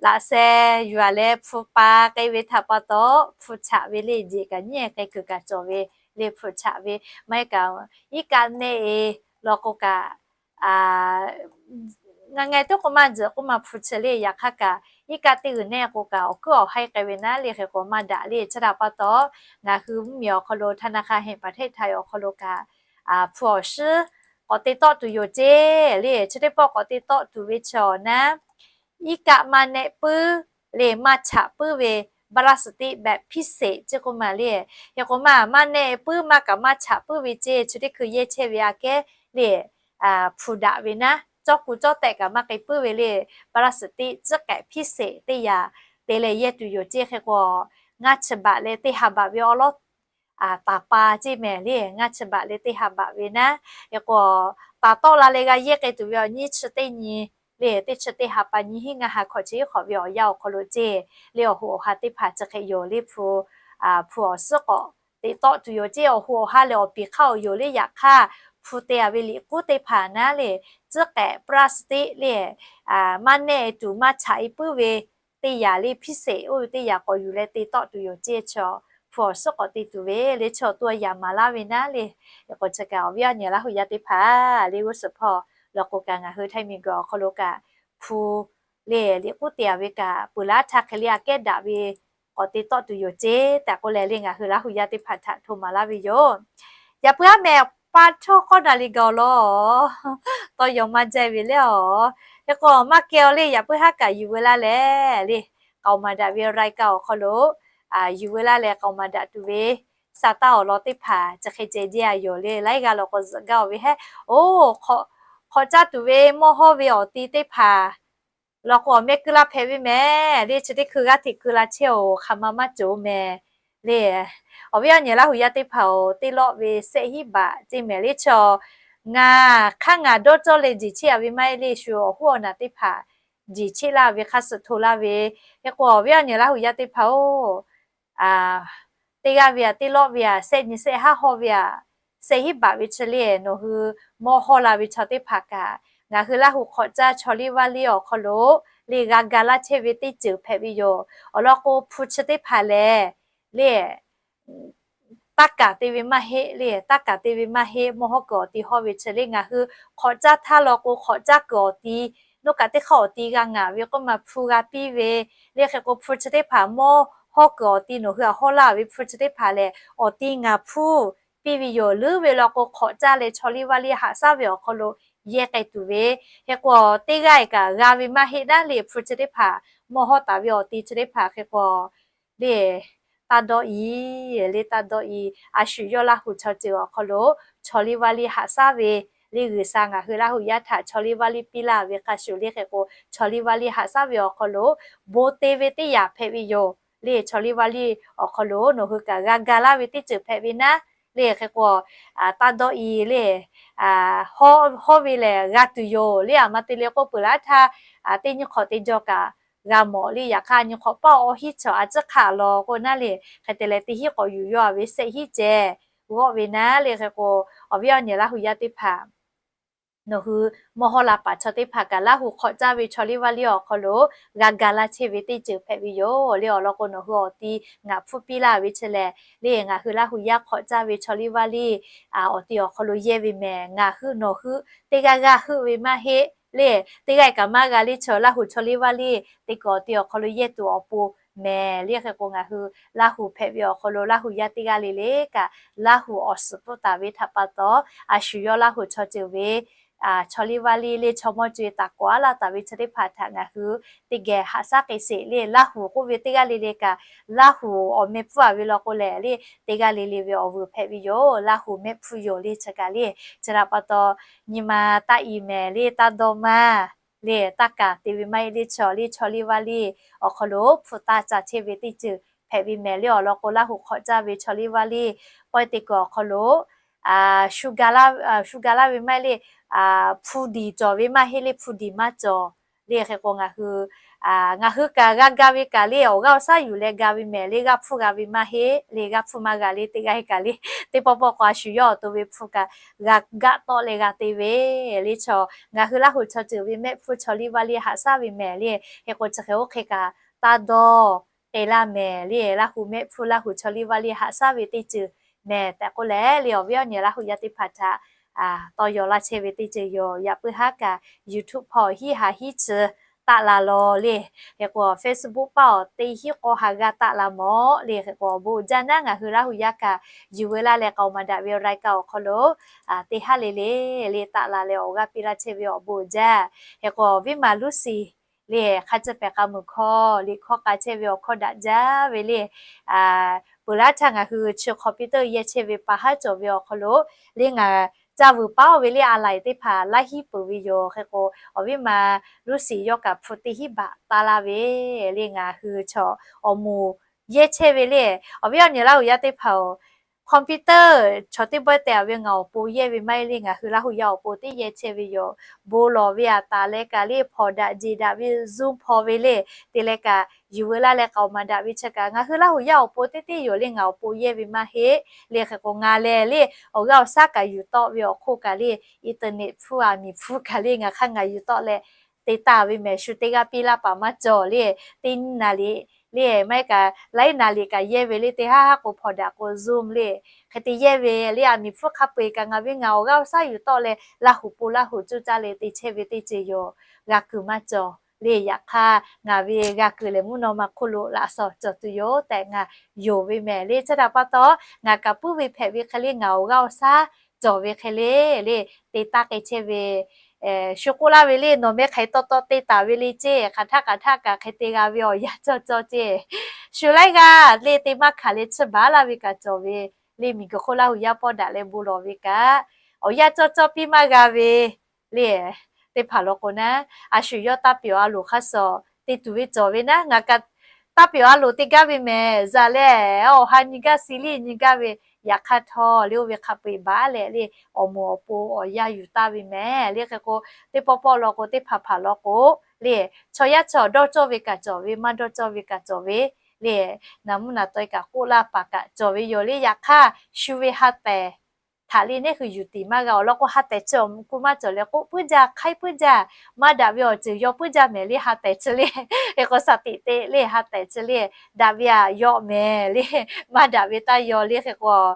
laꞈ sheh yuˬ-a leh hpu pa k'ai ve htaꞈ pa taw hpu chaꞈ ve le, jeꞈ kaꞈ nyiˉ k'ai kuiˬ kaꞈ cawˬ ve le, hpu chaꞈ ve maˇ heˆ kaꞈ iˉ kaˆ nehˆ-e law k'o kaꞈ Ngaˬ ngaˬ teˇ k'o maˇ tzuhꞈ k'oˆ maˇ hpu chi le, yaꞈ hk'aˇ kaꞈ iˉ kaˆ teˇ g'uiˬ neˆ k'o kaꞈ awˬ kuiˉ awˬ haiˉ k'ai ve naˉ le. Hk'e k'o maˇ daꞈ le. Chi htaꞈ pa taw, ngaˬ hui mvuhˇmiˬ awˬ hk'aw lo ธนาคารแห่งประเทศไทย awˬ hk'aw lo kaꞈ hpu awˬ suhˉ k'awꞈ te tawˆ tuˬ yoˬ ceˇ le. Chi teˇ pawˆ k'awꞈ te tawˆ tuˬ ve chi awˬ naˉ, iˉ kaˆ maˇ nehˆ puiˉ le maˇ chaꞈ puiˉ ve พลาสติกแบบพิเศษ ceˇ k'oˆ maˬ le. Hk'e k'o maˇ maˇ nehˆ puiˉ maˇ kaꞈ maˇ chaꞈ puiˉ ve ceˇ, chi teˇ hkui yehˇ chehˇ ve aꞈ kehˉ le, hpu daꞈ ve naˉ, cawˇ ku cawˇ tehꞈ kaꞈ maˇ k'ai puiˉ ve le, พลาสติก tcuhˉ k'ehꞈ พิเศษ teˇ yanˇ te leh yehˇ tuˬ yoˬ ceˇ. Hk'e k'o ngaˇ chi baꞈ leh teˇ ha baꞈ ve awˉ lawˉ taˍ pa ceˇ mehˍ le, ngaˇ chi baꞈ leh teˇ ha baꞈ ve naˉ. Hk'e k'o taˍ tawˆ la leh g'a yehˇ k'ai tuˬ ve awˬ nyiˇ chi teˇ nyi le, teˇ chi teˇ ha pa nyi hiˉ ngaˇ ha hkawꞈ chi hiˉ hk'awꞈ ve awˬ yanˇ awˬ hk'aw lo ceˇ le, awˬ hoꞈ awˬ ha teˇ hpaˍ chi hk'e yoˬ le. Hpu, hpu awˬ suhˉ k'awꞈ te tawˆ tuˬ yoˬ ceˇ. Awˬ hoꞈ awˬ ha lehˬ awˬ piˍ hk'aˇ awˬ yoˬ le. Yaꞈ hk'aˇ hpu te a ve liꞈ k'uˉ teˇ hpaˍ naˉ le, tcuhˉ k'ehꞈ พลาสติก le, maˇ nehˆ tuˬ maˇ chaꞈ e puiˉ ve teˇ yanˇ le, พิเศษ oˇ ve teˇ yanˇ k'awꞈ yuˬ leh te tawˆ tuˬ yoˬ ceˇ. Chaw hpu awˬ suhˉ k'awꞈ te tuˬ ve le, chaw to yaꞈ maˍ laˇ ve naˉ le. Hk'e k'o chi kaꞈ awˬ viˉ awˬ nyi Laˇ huˍ yaˇ teˇ hpaˍ le, g'uˇ suhˍ hpawˇ law k'o kaꞈ ngaˬ hui Htaiˇ miˬguiˬ awˬ hk'aw lo kaꞈ hpu le liꞈ k'uˉ te a ve kaꞈ peuˬ laˇ htaˇ hk'e le aꞈ kehˉ daꞈ ve k'awꞈ te tawˆ tuˬ yoˬ ceˇ tehꞈ k'oˆ leh le, ngaˬ hui Laˇ huˍ yaˇ teˇ hpaˍ htaꞈ hto maˍ laˇ ve yoˬ. Yaꞈ puiˉ haˉ mehˍ pa htawˇ k'awˇ daꞈ le gaˬ awˬ lawn tawˇ yaw maˇ jaˇ ve le awˬ. Hk'e k'o maˇ kehˬ awˬ le, yaꞈ puiˉ haˉ kaꞈ yuˬ veu laˇ lehˬ le, k'aoˍ maˍ daꞈ ve รายการ awˬ hk'aw lo yuˬ veu laˇ lehˬ, k'aoˍ maˍ daꞈ tuˬ ve sa taˇ awˬ lawn teˇ hpaˍ chi hk'e ceh jaˇ a yoˬ le. Laiˉ g'aˇ law k'o zuhꞈ gaˇ oˬ ve hehˉ, oˬ, hk'awꞈ caˇ tuˬ ve mawˇ hawˇ ve awˬ ti teˇ hpaˍ law k'o awˬ mehˆ keu laˇ hpehꞈ ve mehˍ le. Chi teˇ hkui g'aˇ hteꞈ keu la chehˇ oˬ, hk'aˬ ma maˇ cawˬ mehˍ le. Awˬ viˉ awˬ nyi Laˇ huˍ yaˇ teˇ hpaˍ oˬ, teˇ lawˆ ve sehˆ hiˉ baꞈ ceˇ mehˍ le. Chaw ngaˬ hk'aˇ ngaˬ dawˇ cawˇ leh jiˬ cheˆ a ve maˇ heˆ le, shu awˬ hoˉ awˬ naˬ teˇ hpaˍ jiˬ cheˆ laˇ ve hk'a suh hto laˇ ve. Hk'e k'o awˬ viˉ awˬ nyi Laˇ huˍ yaˇ teˇ hpaˍ oˬ, teˇ g'aˇ ve aꞈ, teˇ lawˆ ve aꞈ, sehˆ nyi sehˆ haˉ hawˇ ve aꞈ, sehˆ hiˉ baꞈ ve chi le, nawˬ hui mawˇ hawˇ la ve chaw teˇ hpaˍ kaꞈ ngaˬ hui Laˇ huˍ hk'awꞈ caˇ chaw liˇ vaˇ liˇ awˬ hk'aw lo le g'a ga laˇ chehˇ ve teˇ ceuˬ hpehꞈ ve yoˬ. Awˬ lawn k'o hpu chi teˇ hpaˍ lehˬ le, taˇ kaˍ te ve maˇ heˆ le, taˇ kaˍ te ve maˇ heˆ, mawˇ hawˇ kuiˬ awˬ ti hawˇ ve chi le. Ngaˬ hui hk'awꞈ caˇ htaˇ law k'o hk'awꞈ caˇ kuiˬ awˬ ti, nawˬ kaꞈ teˇ hk'aˇ awˬ ti g'a ngaˬ ve k'oˆ ma hpu g'a piˇ ve le. Hk'e k'o hpu chi teˇ hpaˍ mawˇ hawˇ kuiˬ awˬ ti nawˬ hui aꞈ hawˇ laˇ ve hpu chi teˇ hpaˍ lehˬ awˬ ti ngaˬ hpu piˇ ve yoˬ. Leuˉ ve law k'o hk'awꞈ caˇ leh chaw liˇ vaˇ liˇ haꞈ shaˉ ve awˬ hk'aw lo yehˇ k'ai tuˬ ve. Hk'e k'o teˇ g'aˇ kaꞈ g'a ve maˇ heˆ naˉ le, hpu chi teˇ hpaˍ mawˇ hawˇ taˍ ve awˬ ti chi teˇ hpaˍ hk'e k'o le, taˇ dawˇ i, le taˇ dawˇ i. A shu yawˇ Laˇ huˍ chaw ceuˬ awˬ hk'aw lo chaw liˇ vaˇ liˇ haꞈ shaˉ ve le, G'uiˬsha ngaˬ hui Laˇ huˍ yaˇ htaꞈ chaw liˇ vaˇ liˇ piˇ laˇ ve hk'a shuˍ le. Hk'e k'o chaw liˇ vaˇ liˇ haꞈ shaˉ ve awˬ hk'aw lo bon te ve teˇ yanˇ hpehꞈ ve yoˬ le. Chaw liˇ vaˇ liˇ awˬ hk'aw lo nawˬ hui kaꞈ g'a ga laˇ ve teˇ ceuˬ hpehꞈ ve naˉ le. Hk'e k'o taˇ dawˇ i le, hawˇ ve lehˬ g'a tuˬ yoˬ le. Aˬ ma te le k'oˆ peuˬ laˇ htaˇ teˇ nyi hk'awꞈ te jaw kaꞈ g'a mawˬ le. Yaꞈ hk'aˇ nyi hk'awꞈ paˇ awˬ hiˉ chaw a ciˉ hk'aˆ law k'o naˉ le, hk'e te leh teˇ hiˉ k'awꞈ yuˬ yaw a ve sehˆ hiˉ ceh g'awˆ ve naˉ le. Hk'e k'o awˬ viˉ awˬ nyi Laˇ huˍ yaˇ teˇ hpaˍ nawˬ hui mawˇ hawˇ la paˍ chaw teˇ hpaˍ kaꞈ Laˇ huˍ hk'awꞈ caˇ ve chaw liˇ vaˇ liˇ awˬ hk'aw lo g'a ga laˇ chehˇ ve teˇ ceuˬ hpehꞈ ve yoˬ le. Awˬ lawn k'o nawˬ hui awˬ ti ngaˬ hpu piˇ laˇ ve chi lehˬ le, ngaˬ hui Laˇ huˍ yaˇ hk'awꞈ caˇ ve chaw liˇ vaˇ liˇ awˬ ti awˬ hk'aw lo yehˇ ve mehˍ. Ngaˬ hui nawˬ hui teˇ g'aˇ g'aˇ heuˆ ve maˇ heˆ le. Teˇ g'aˇ kaꞈ maˇ g'a le. Chaw Laˇ huˍ chaw liˇ vaˇ liˇ teˇ kaꞈ awˬ ti awˬ hk'aw lo yehˇ tuˬ awˬ pon mehˍ le. Hk'e k'o ngaˬ hui Laˇ huˍ hpehꞈ ve awˬ hk'aw lo Laˇ huˍ yaˇ teˇ g'aˇ le le kaꞈ Laˇ huˍ awˬ suhˍ pfuhˇ taˍ ve htaꞈ pa taw, a shu yawˇ Laˇ huˍ chaw ceuˬ ve chaw liˇ vaˇ liˇ le chaw mawˇ co e taˍ k'awꞈ a laˇ taˍ ve chi teˇ hpaˍ htaꞈ ngaˬ hui teˇ geh haꞈ shaˉ k'ai sheˍ le. Laˇ huˍ k'oˆ ve teˇ g'aˇ le le kaꞈ Laˇ huˍ awˬ meh pfuhˇ a ve law k'o lehˬ le, teˇ g'aˇ le le ve awˬ vuiˬ hpehꞈ ve yoˬ. Laˇ huˍ mehˆ hpfuhˇ yoˬ le. Chi kaꞈ le, chi htaꞈ pa taw nyi ma taˇ i mehˍ le, taˇ dawˇ maˇ le, taˇ kaˍ te ve maˇ heˆ le. Chaw liˇ chaw liˇ vaˇ liˇ awˬ hk'aw lo hpu taˇ ca chehˇ ve teˇ ceuˬ hpehꞈ ve mehˍ le. Awˬ lawn k'o Laˇ huˍ hk'awꞈ caˇ ve chaw liˇ vaˇ liˇ pawehˇ te kuiˬ awˬ hk'aw lo shu ga laˇ ve maˇ heˆ le, hpu diˬ cawˬ ve maˇ heˆ le, hpu diˬ maˇ cawˬ le. Hk'e k'o ngaˬ hui ngaˬ hui kaꞈ g'a ga ve kaꞈ le, awˬ g'aˇ awˬ shaˉ yuˬ leh ga ve mehˍ le, g'aˇ hpfuhˇ g'a ve maˇ heˆ le. G'aˇ hpfuhˇ maˇ g'a le, teˇ g'aˇ heˆ kaꞈ le, teˇ pawˆ pawˆ k'o a shu yawˇ awˬ to ve hpfuhˇ kaꞈ g'a gaˆ tawˆ leh g'a te ve le. Chaw ngaˬ hui Laˇ huˍ chaw ceuˬ ve mehˆ hpfuhˇ chaw liˇ vaˇ liˇ haꞈ shaˉ ve mehˍ le. Hk'e k'o chi hk'e oˇ hk'e kaꞈ taˇ dawˇ k'ai laˇ mehˍ le. Laˇ huˍ mehˆ hpfuhˇ Laˇ huˍ chaw liˇ vaˇ liˇ haꞈ shaˉ ve teˇ ceuˬ mehˍ tehꞈ k'oˆ leh le, awˬ viˉ awˬ nyi Laˇ huˍ yaˇ teˇ hpaˍ htaꞈ tawˇ yaw laˇ chehˇ ve teˇ ceuˬ yoˬ. Yaꞈ puiˉ haˉ kaꞈ YouTube hpawˇ hiˉ ha hiˉ chi taˆ la lawˬ le. Hk'e k'o Facebook paˇ awˬ teˇ hiˉ k'awˇ ha g'aˇ taˆ la mawˬ le. Hk'e k'o awˬ bon uiˍ jaˇ naˉ ngaˬ hui Laˇ huˍ yaˇ kaꞈ yuˬ veu laˇ leh k'aoˍ maˍ daꞈ ve รายการ awˬ hk'aw lo teˇ haˉ le le le taˆ la leh awˬ g'aˇ piˇ laˇ chehˇ ve awˬ bon uiˍ jaˇ. Hk'e k'o awˬ viˉ ma Luˇsiˍ le hk'a ceuˬ pehˬ k'a muiˬ hkawˇ liꞈ hkawˇ k'a chehˇ ve awˬ hkawˇ daꞈ jaˇ ve le. Peuˬ laˇ htaˇ ngaˬ hui chi computer yehˇ chehˇ ve pa haˉ cawˬ ve awˬ hk'aw lo le ngaˬ ca vuiˬ paˉ ve le a laiˬ teˇ hpaˍ laˇ hiˉ peuˬ ve yoˬ. Hk'e k'o awˬ viˉ ma Luˇsiˍ yawˇ kaꞈ hpu teˇ hiˉ baꞈ taˇ laˇ ve le ngaˬ hui chaw awˬ moˍ yehˇ chehˇ ve le. Awˬ viˉ awˬ nyi Laˇ huˍ yaˇ teˇ hpaˍ-oˬ, computer chaw teˇ bawehˇ teh a ve ngaˬ awˬ pon yehˇ ve maˇ heˆ le. Ngaˬ hui Laˇ huˍ yaˇ awˬ pon teˇ yehˇ chehˇ ve yoˬ. Bon lawˬ ve aꞈ taˍ leh kaꞈ le hpawnˬ daꞈ jeˬ daꞈ ve Zoom hpaw ve le te leh kaꞈ yuˬ veu laˇ leh k'aoˍ maˍ daꞈ ve chi kaꞈ ngaˬ hui Laˇ huˍ yaˇ awˬ pon teˇ teˇ yoˬ le. Ngaˬ awˬ pon yehˇ ve maˇ heˆ le. Hk'e k'o ngaˬ lehˬ le awˬ g'aˇ awˬ shaˉ kaꞈ yuˬ tawˆ ve awˬ hk'oˆ kaꞈ le internet hpfuhˇ aˬ miˍ hpfuhˇ kaꞈ le ngaˬ hk'aˇ ngaˬ yuˬ tawˆ leh te taˍ ve mehˍ shu teˇ g'aˇ piˇ laˇ paˍ maˇ cawˬ le. Teˇ nyiˇ na liꞈ le maˇ heˆ kaꞈ laiˉ na liꞈ kaꞈ yehˇ ve le teˇ haˉ haˉ k'o hpawnˬ daꞈ k'o Zoom le hk'e te yehˇ ve le aˬ miˍ hpfuhˇ hk'a peu-eˬ kaꞈ ngaˬ ve ngaˬ awˬ g'aˇ awˬ shaˉ yuˬ tawˆ leh Laˇ huˍ pon Laˇ huˍ coˇ caˇ leh te chehˇ ve teˇ ceuˬ yoˬ. G'a kuiˬ maˇ cawˬ le. Yaꞈ hk'aˇ ngaˬ ve g'a kuiˬ lehˬ mvuhˇ naw ma hk'oˆ lo laꞈ shawnˍ cawˬ tuˬ yoˬ tehꞈ ngaˬ yonˍ ve mehˍ le. Chi htaꞈ pa taw ngaˬ kaꞈ puiˉ ve hpehꞈ ve hk'e le ngaˬ awˬ g'aˇ awˬ shaˉ cawˬ ve hk'e le le te taˇ k'ai chehˇ ve shu k'oˆ laˇ ve le nawˬ meh hk'aˬ hk'e tawˇ tawˇ te taˍ ve le ceˇ. Hk'aˬ htaˆ hk'aˬ htaˆ kaꞈ hk'e te g'a ve awˬ yanˇ cawˇ cawˇ ceˇ. Shu laiˉ g'aˇ le te maˇ hkanˍ leh chiˇ baˬ laˇ ve kaꞈ cawˬ ve le. Miˬguiˬ hk'oˆ Laˇ huˍ yaˇ pawˆ daꞈ leh bon lawˬ ve kaꞈ awˬ yanˇ cawˇ cawˇ piˇ maˇ g'a ve le teˇ hpaˍ law k'o naˉ, a shu yawˇ taˇ pehˬ awˬ a loˍ hk'a shuˍ te tuˬ ve cawˬ ve naˉ, ngaˬ kaꞈ taˇ pehˬ awˬ a loˍ te gaˇ ve mehˍ. Zaꞈ leh awˬ ha nyi gaˇ si liˇ nyi gaˇ ve, yaꞈ hk'aˇ htawˇ le oˇ ve hk'a peu-eˬ baˬ leh le awˬ moˍ awˬ pon awˬ yanˇ yuˬ taˇ ve mehˍ le. Hk'e k'o teˇ pawˆ pawˆ law k'o teˇ hpaˍ hpaˍ law k'o le chaw yaˇ chaw dawˇ cawˇ ve kaꞈ cawˬ ve, maˇ dawˇ cawˇ ve kaꞈ cawˬ ve le. Naˍ mvuhˇ naˍ tawˇ kaꞈ k'oˆ laˇ paˍ kaꞈ cawˬ ve yoˬ le. Yaꞈ hk'aˇ shu ve ha tehˍ htaꞈ le neˇ hui yuˬ tiˍ maˇ g'a. Awˬ lawn k'o ha tehˍ chi awˬ ku maˇ cawˬ leh k'oˆ puiˉ jaˇ, hk'aiˉ puiˉ jaˇ, maˇ daꞈ ve awˬ ceuˬ yaw puiˉ jaˇ mehˍ le ha tehˍ chi le. Hk'e k'o shaˍ tiꞈ te le ha tehˍ chi le daꞈ ve aꞈ yaw mehˍ le, maˇ daꞈ ve taˇ yaw le. Hk'e k'o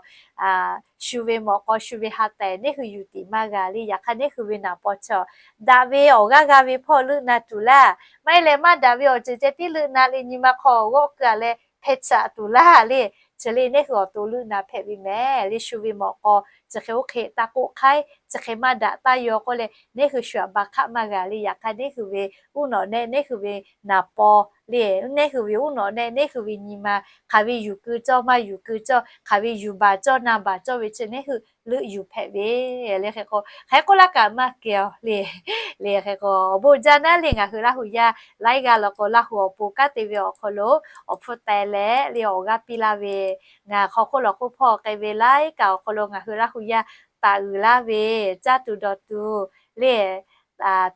shu ve mawꞈ k'aw shu ve ha tehˍ neˇ hui yuˬ tiˍ maˇ g'a le. Yaꞈ hk'aˇ neˇ hui ve naˍ paw chaw daꞈ ve awˬ g'aˇ g'a ve hpawˇ leuˆ na tuˬ laˇ. Maˇ heˆ leh maˇ daꞈ ve awˬ ceuˬ ceh tiˉ leuˆ na le nyi ma hk'aw g'awˆ keu-a leh hpeh chaꞈ tuˬ laˇ le. Chi le neˇ hui awˬ to leuˆ na hpehꞈ ve mehˍ le. Shu ve mawꞈ k'aw chi hk'e oˇ hk'e taˇ k'oˆ hk'aiˉ, chi hk'e maˇ daꞈ taˇ yaw k'oˆ leh neˇ hui shu aꞈ ba hk'aˆ maˇ g'a le. Yaꞈ hk'aˇ neˇ hui ve uˉ nawꞈ nehˆ neˇ hui ve naˍ paw le, neˇ hui ve uˉ nawꞈ nehˆ neˇ hui ve nyi ma hk'aˬ ve yuˬ keu cawˇ maˇ yuˬ keu cawˇ, hk'aˬ ve yuˬ baˬ cawˇ na baˬ cawˇ ve chi neˇ hui leuˆ yuˬ hpehꞈ ve le. Hk'e k'o hk'e k'oˆ laˇ kaꞈ maˇ kehˬ le. Le hk'e k'o awˬ bon jaˇ naˉ le ngaˬ hui Laˇ huˍ yaˇ laiˉ g'aˇ law k'o Laˇ huˍ awˬ pon kanˉ te ve awˬ hk'aw lo awˬ hpfuhˇ teh leh le awˬ g'aˇ piˇ laˇ ve, ngaˬ hk'aw hk'oˆ lawˬ hk'oˆ hpawˇ k'ai ve laiˉ kaꞈ awˬ hk'aw lo ngaˬ hui Laˇ huˍ yaˇ taˍ uiˍ laˇ ve, caˇ tuˬ dawˬ tuˬ le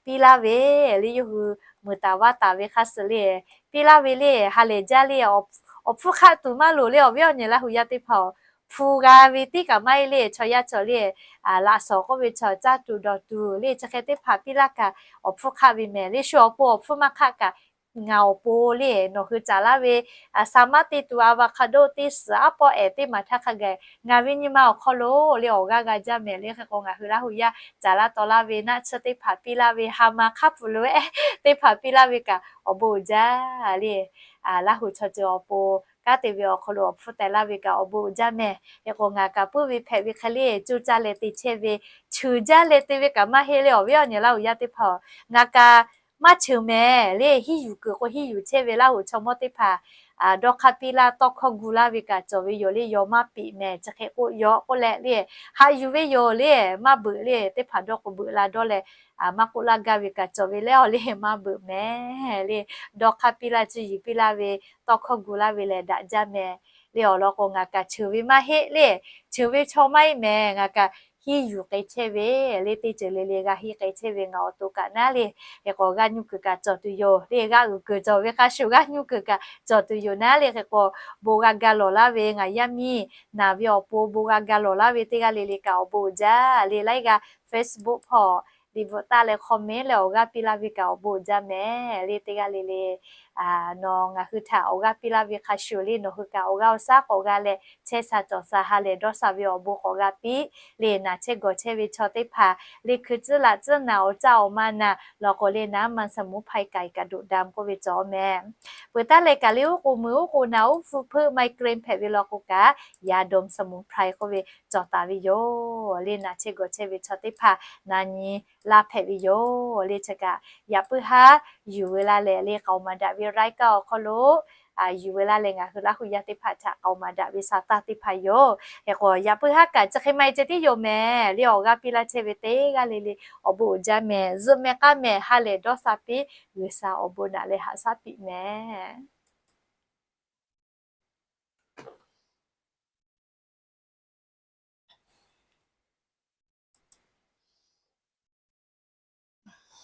piˇ laˇ ve le yawˇ hui meuˍ taˍ vaˇ taˍ ve hk'a shuˍ le piˇ laˇ ve le ha lehˬ jaˇ le. Awˬ hpfuhˇ hk'aˆ tuˬ maˇ loˍ le awˬ viˉ awˬ nyi Laˇ huˍ yaˇ teˇ hpaˍ-oˬ, hpu g'a ve tiˉ kaꞈ maˇ heˆ le. Chaw yaˇ chaw le laꞈ shawnˍ k'oˆ ve chaw caˇ tuˬ dawˬ tuˬ le chi hk'e teˇ hpaˍ piˇ laˇ kaꞈ awˬ hpfuhˇ hk'aˆ ve mehˍ le. Shu awˬ pon awˬ hpfuhˇ maˇ hk'aˆ kaꞈ ngaˬ awˬ pon le nawˬ hui caˍ laˇ ve saˍ maˇ te tuˬ avocado teˇ suhˍ aˉ pawˆ ehˍ teˇ maˬ htaˇ hk'a gaˬ ngaˬ ve nyi ma awˬ hk'aw lo le awˬ g'aˇ g'a jaˇ mehˍ le. Hk'e k'o ngaˬ hui Laˇ huˍ yaˇ caˍ laˇ taw laˇ ve naˆ tsuhˇ teˇ hpaˍ piˇ laˇ ve, ha ma hk'aˉ pfuhˍ loꞈ-ehˉ teˇ hpaˍ piˇ laˇ ve kaꞈ awˬ bon uiˍ jaˇ le. Laˇ huˍ chaw ceuˬ awˬ pon kanˉ te ve awˬ hk'aw lo awˬ hpfuhˇ teh laˇ ve kaꞈ awˬ bon uiˍ jaˇ mehˍ. Hk'e k'o ngaˬ kaꞈ puiˉ ve hpehꞈ ve hk'e le coˇ caˇ leh te chehˇ ve, cheuˬ jaˇ leh te ve kaꞈ maˇ heˆ le awˬ viˉ awˬ nyi Laˇ huˍ yaˇ teˇ hpaˍ-oˬ, ngaˬ kaꞈ maˇ cheuˬ mehˍ le. Hiˉ yuˬ kuiˬ k'o hiˉ yuˬ chehˇ ve Laˇ huˍ chaw mawˇ teˇ hpaˍ dawˇ hk'aˇ piˇ laˇ tawˇ hkawˇ gu laˇ ve kaꞈ cawˬ ve yoˬ le. Yaw maˇ piꞈ mehˍ chi hk'e k'oˆ yaw k'oˆ leh le haꞈ yuˬ ve yoˬ le. Maˇ beuꞈ le teˇ hpaˍ dawˇ k'o beuꞈ la dawˇ leh maˇ k'oˆ laˇ gaˇ ve kaꞈ cawˬ ve le. Awˬ le maˇ beuꞈ mehˍ le dawˇ hk'aˇ piˇ laˇ cuˇ yiˍ piˇ laˇ ve tawˇ hkawˇ gu laˇ ve lehˬ daꞈ jaˇ mehˍ le. Awˬ lawn k'o ngaˬ kaꞈ cheuˬ ve maˇ heˆ le, cheuˬ ve chaw maˇ heˆ mehˍ. Ngaˬ kaꞈ hiˉ yuˬ k'ai chehˇ ve le teˇ ceuˬ le le g'a hiˉ k'ai chehˇ ve ngaˬ awˬ to kaꞈ naˉ le. Hk'e k'o g'aˇ nyuˇ kuiˬ kaꞈ cawˬ tuˬ yoˬ le. G'aˇ uiˍ kuiˬ cawˬ ve hk'a shuˍ g'aˇ nyuˇ kuiˬ kaꞈ cawˬ tuˬ yoˬ naˉ le. Hk'e k'o bon g'a ga lawˬ laˇ ve ngaˬ yaˇ miˇ naˬ ve awˬ pon bon g'a ga lawˬ laˇ ve teˇ g'aˇ le le kaꞈ awˬ bon uiˍ jaˇ le. Laiˉ g'aˇ Facebook hpawˇ liꞈ bvuhꞈ taˇ leh comment leh awˬ g'aˇ piˇ laˇ ve kaꞈ awˬ bon uiˍ jaˇ mehˍ. Le teˇ g'aˇ le le, nawˬ ngaˬ hui htaꞈ awˬ g'aˇ piˇ laˇ ve hk'a shuˍ le, nawˬ hui kaꞈ awˬ g'aˇ awˬ shaˉ k'awꞈ g'a leh chehˇ sha cawˬ sha ha lehˬ dawˇ sha ve awˬ bon k'awꞈ g'a piˇ. Le naˬ chehˇ gawˬ chehˇ ve chaw teˇ hpaˍ le hkui tcuhˉ laꞈ tcuhˉ naˬ awˬ caˇ awˬ ma naˬ lawˬ k'o le naˬ maˇ saˍ muˍ hpai k'ai kaꞈ doꞈ da k'oˆ ve cawˬ mehˍ. Peuˬ taˉ leh kaꞈ le oˉ k'o mui oˉ k'o naˬ oˉ hpu hpeuˆ migraine hpehꞈ ve law k'o kaꞈ ยาดมสมุนไพร k'oˆ ve cawˬ taˍ ve yoˬ. Le naˬ chehˇ gawˬ chehˇ ve chaw teˇ hpaˍ na nyi laˇ hpehꞈ ve yoˬ. Le chi kaꞈ yaꞈ puiˉ haˉ yuˬ ve laˇ lehˬ le k'aoˍ maˍ daꞈ ve รายการ awˬ hk'aw lo yuˬ ve laˇ leh ngaˬ hui Laˇ hu yaˇ teˇ hpaˍ htaꞈ k'aoˍ maˍ daꞈ ve sa taˇ teˇ hpaˍ yoˬ. Hk'e k'o yaꞈ puiˉ haˉ kaꞈ chi hk'e maˇ heˆ ceh tiˉ yoˬ mehˍ. Le awˬ g'aˇ piˇ laˇ chehˇ ve teˇ g'aˇ le le awˬ bon uiˍ jaˇ mehˍ. Zuhꞈ mehˍ k'aˇ mehˍ ha lehˬ dawˇ sha piˇ, G'uiˬsha awˬ bon naꞈ leh haꞈ shaˉ piˇ mehˍ.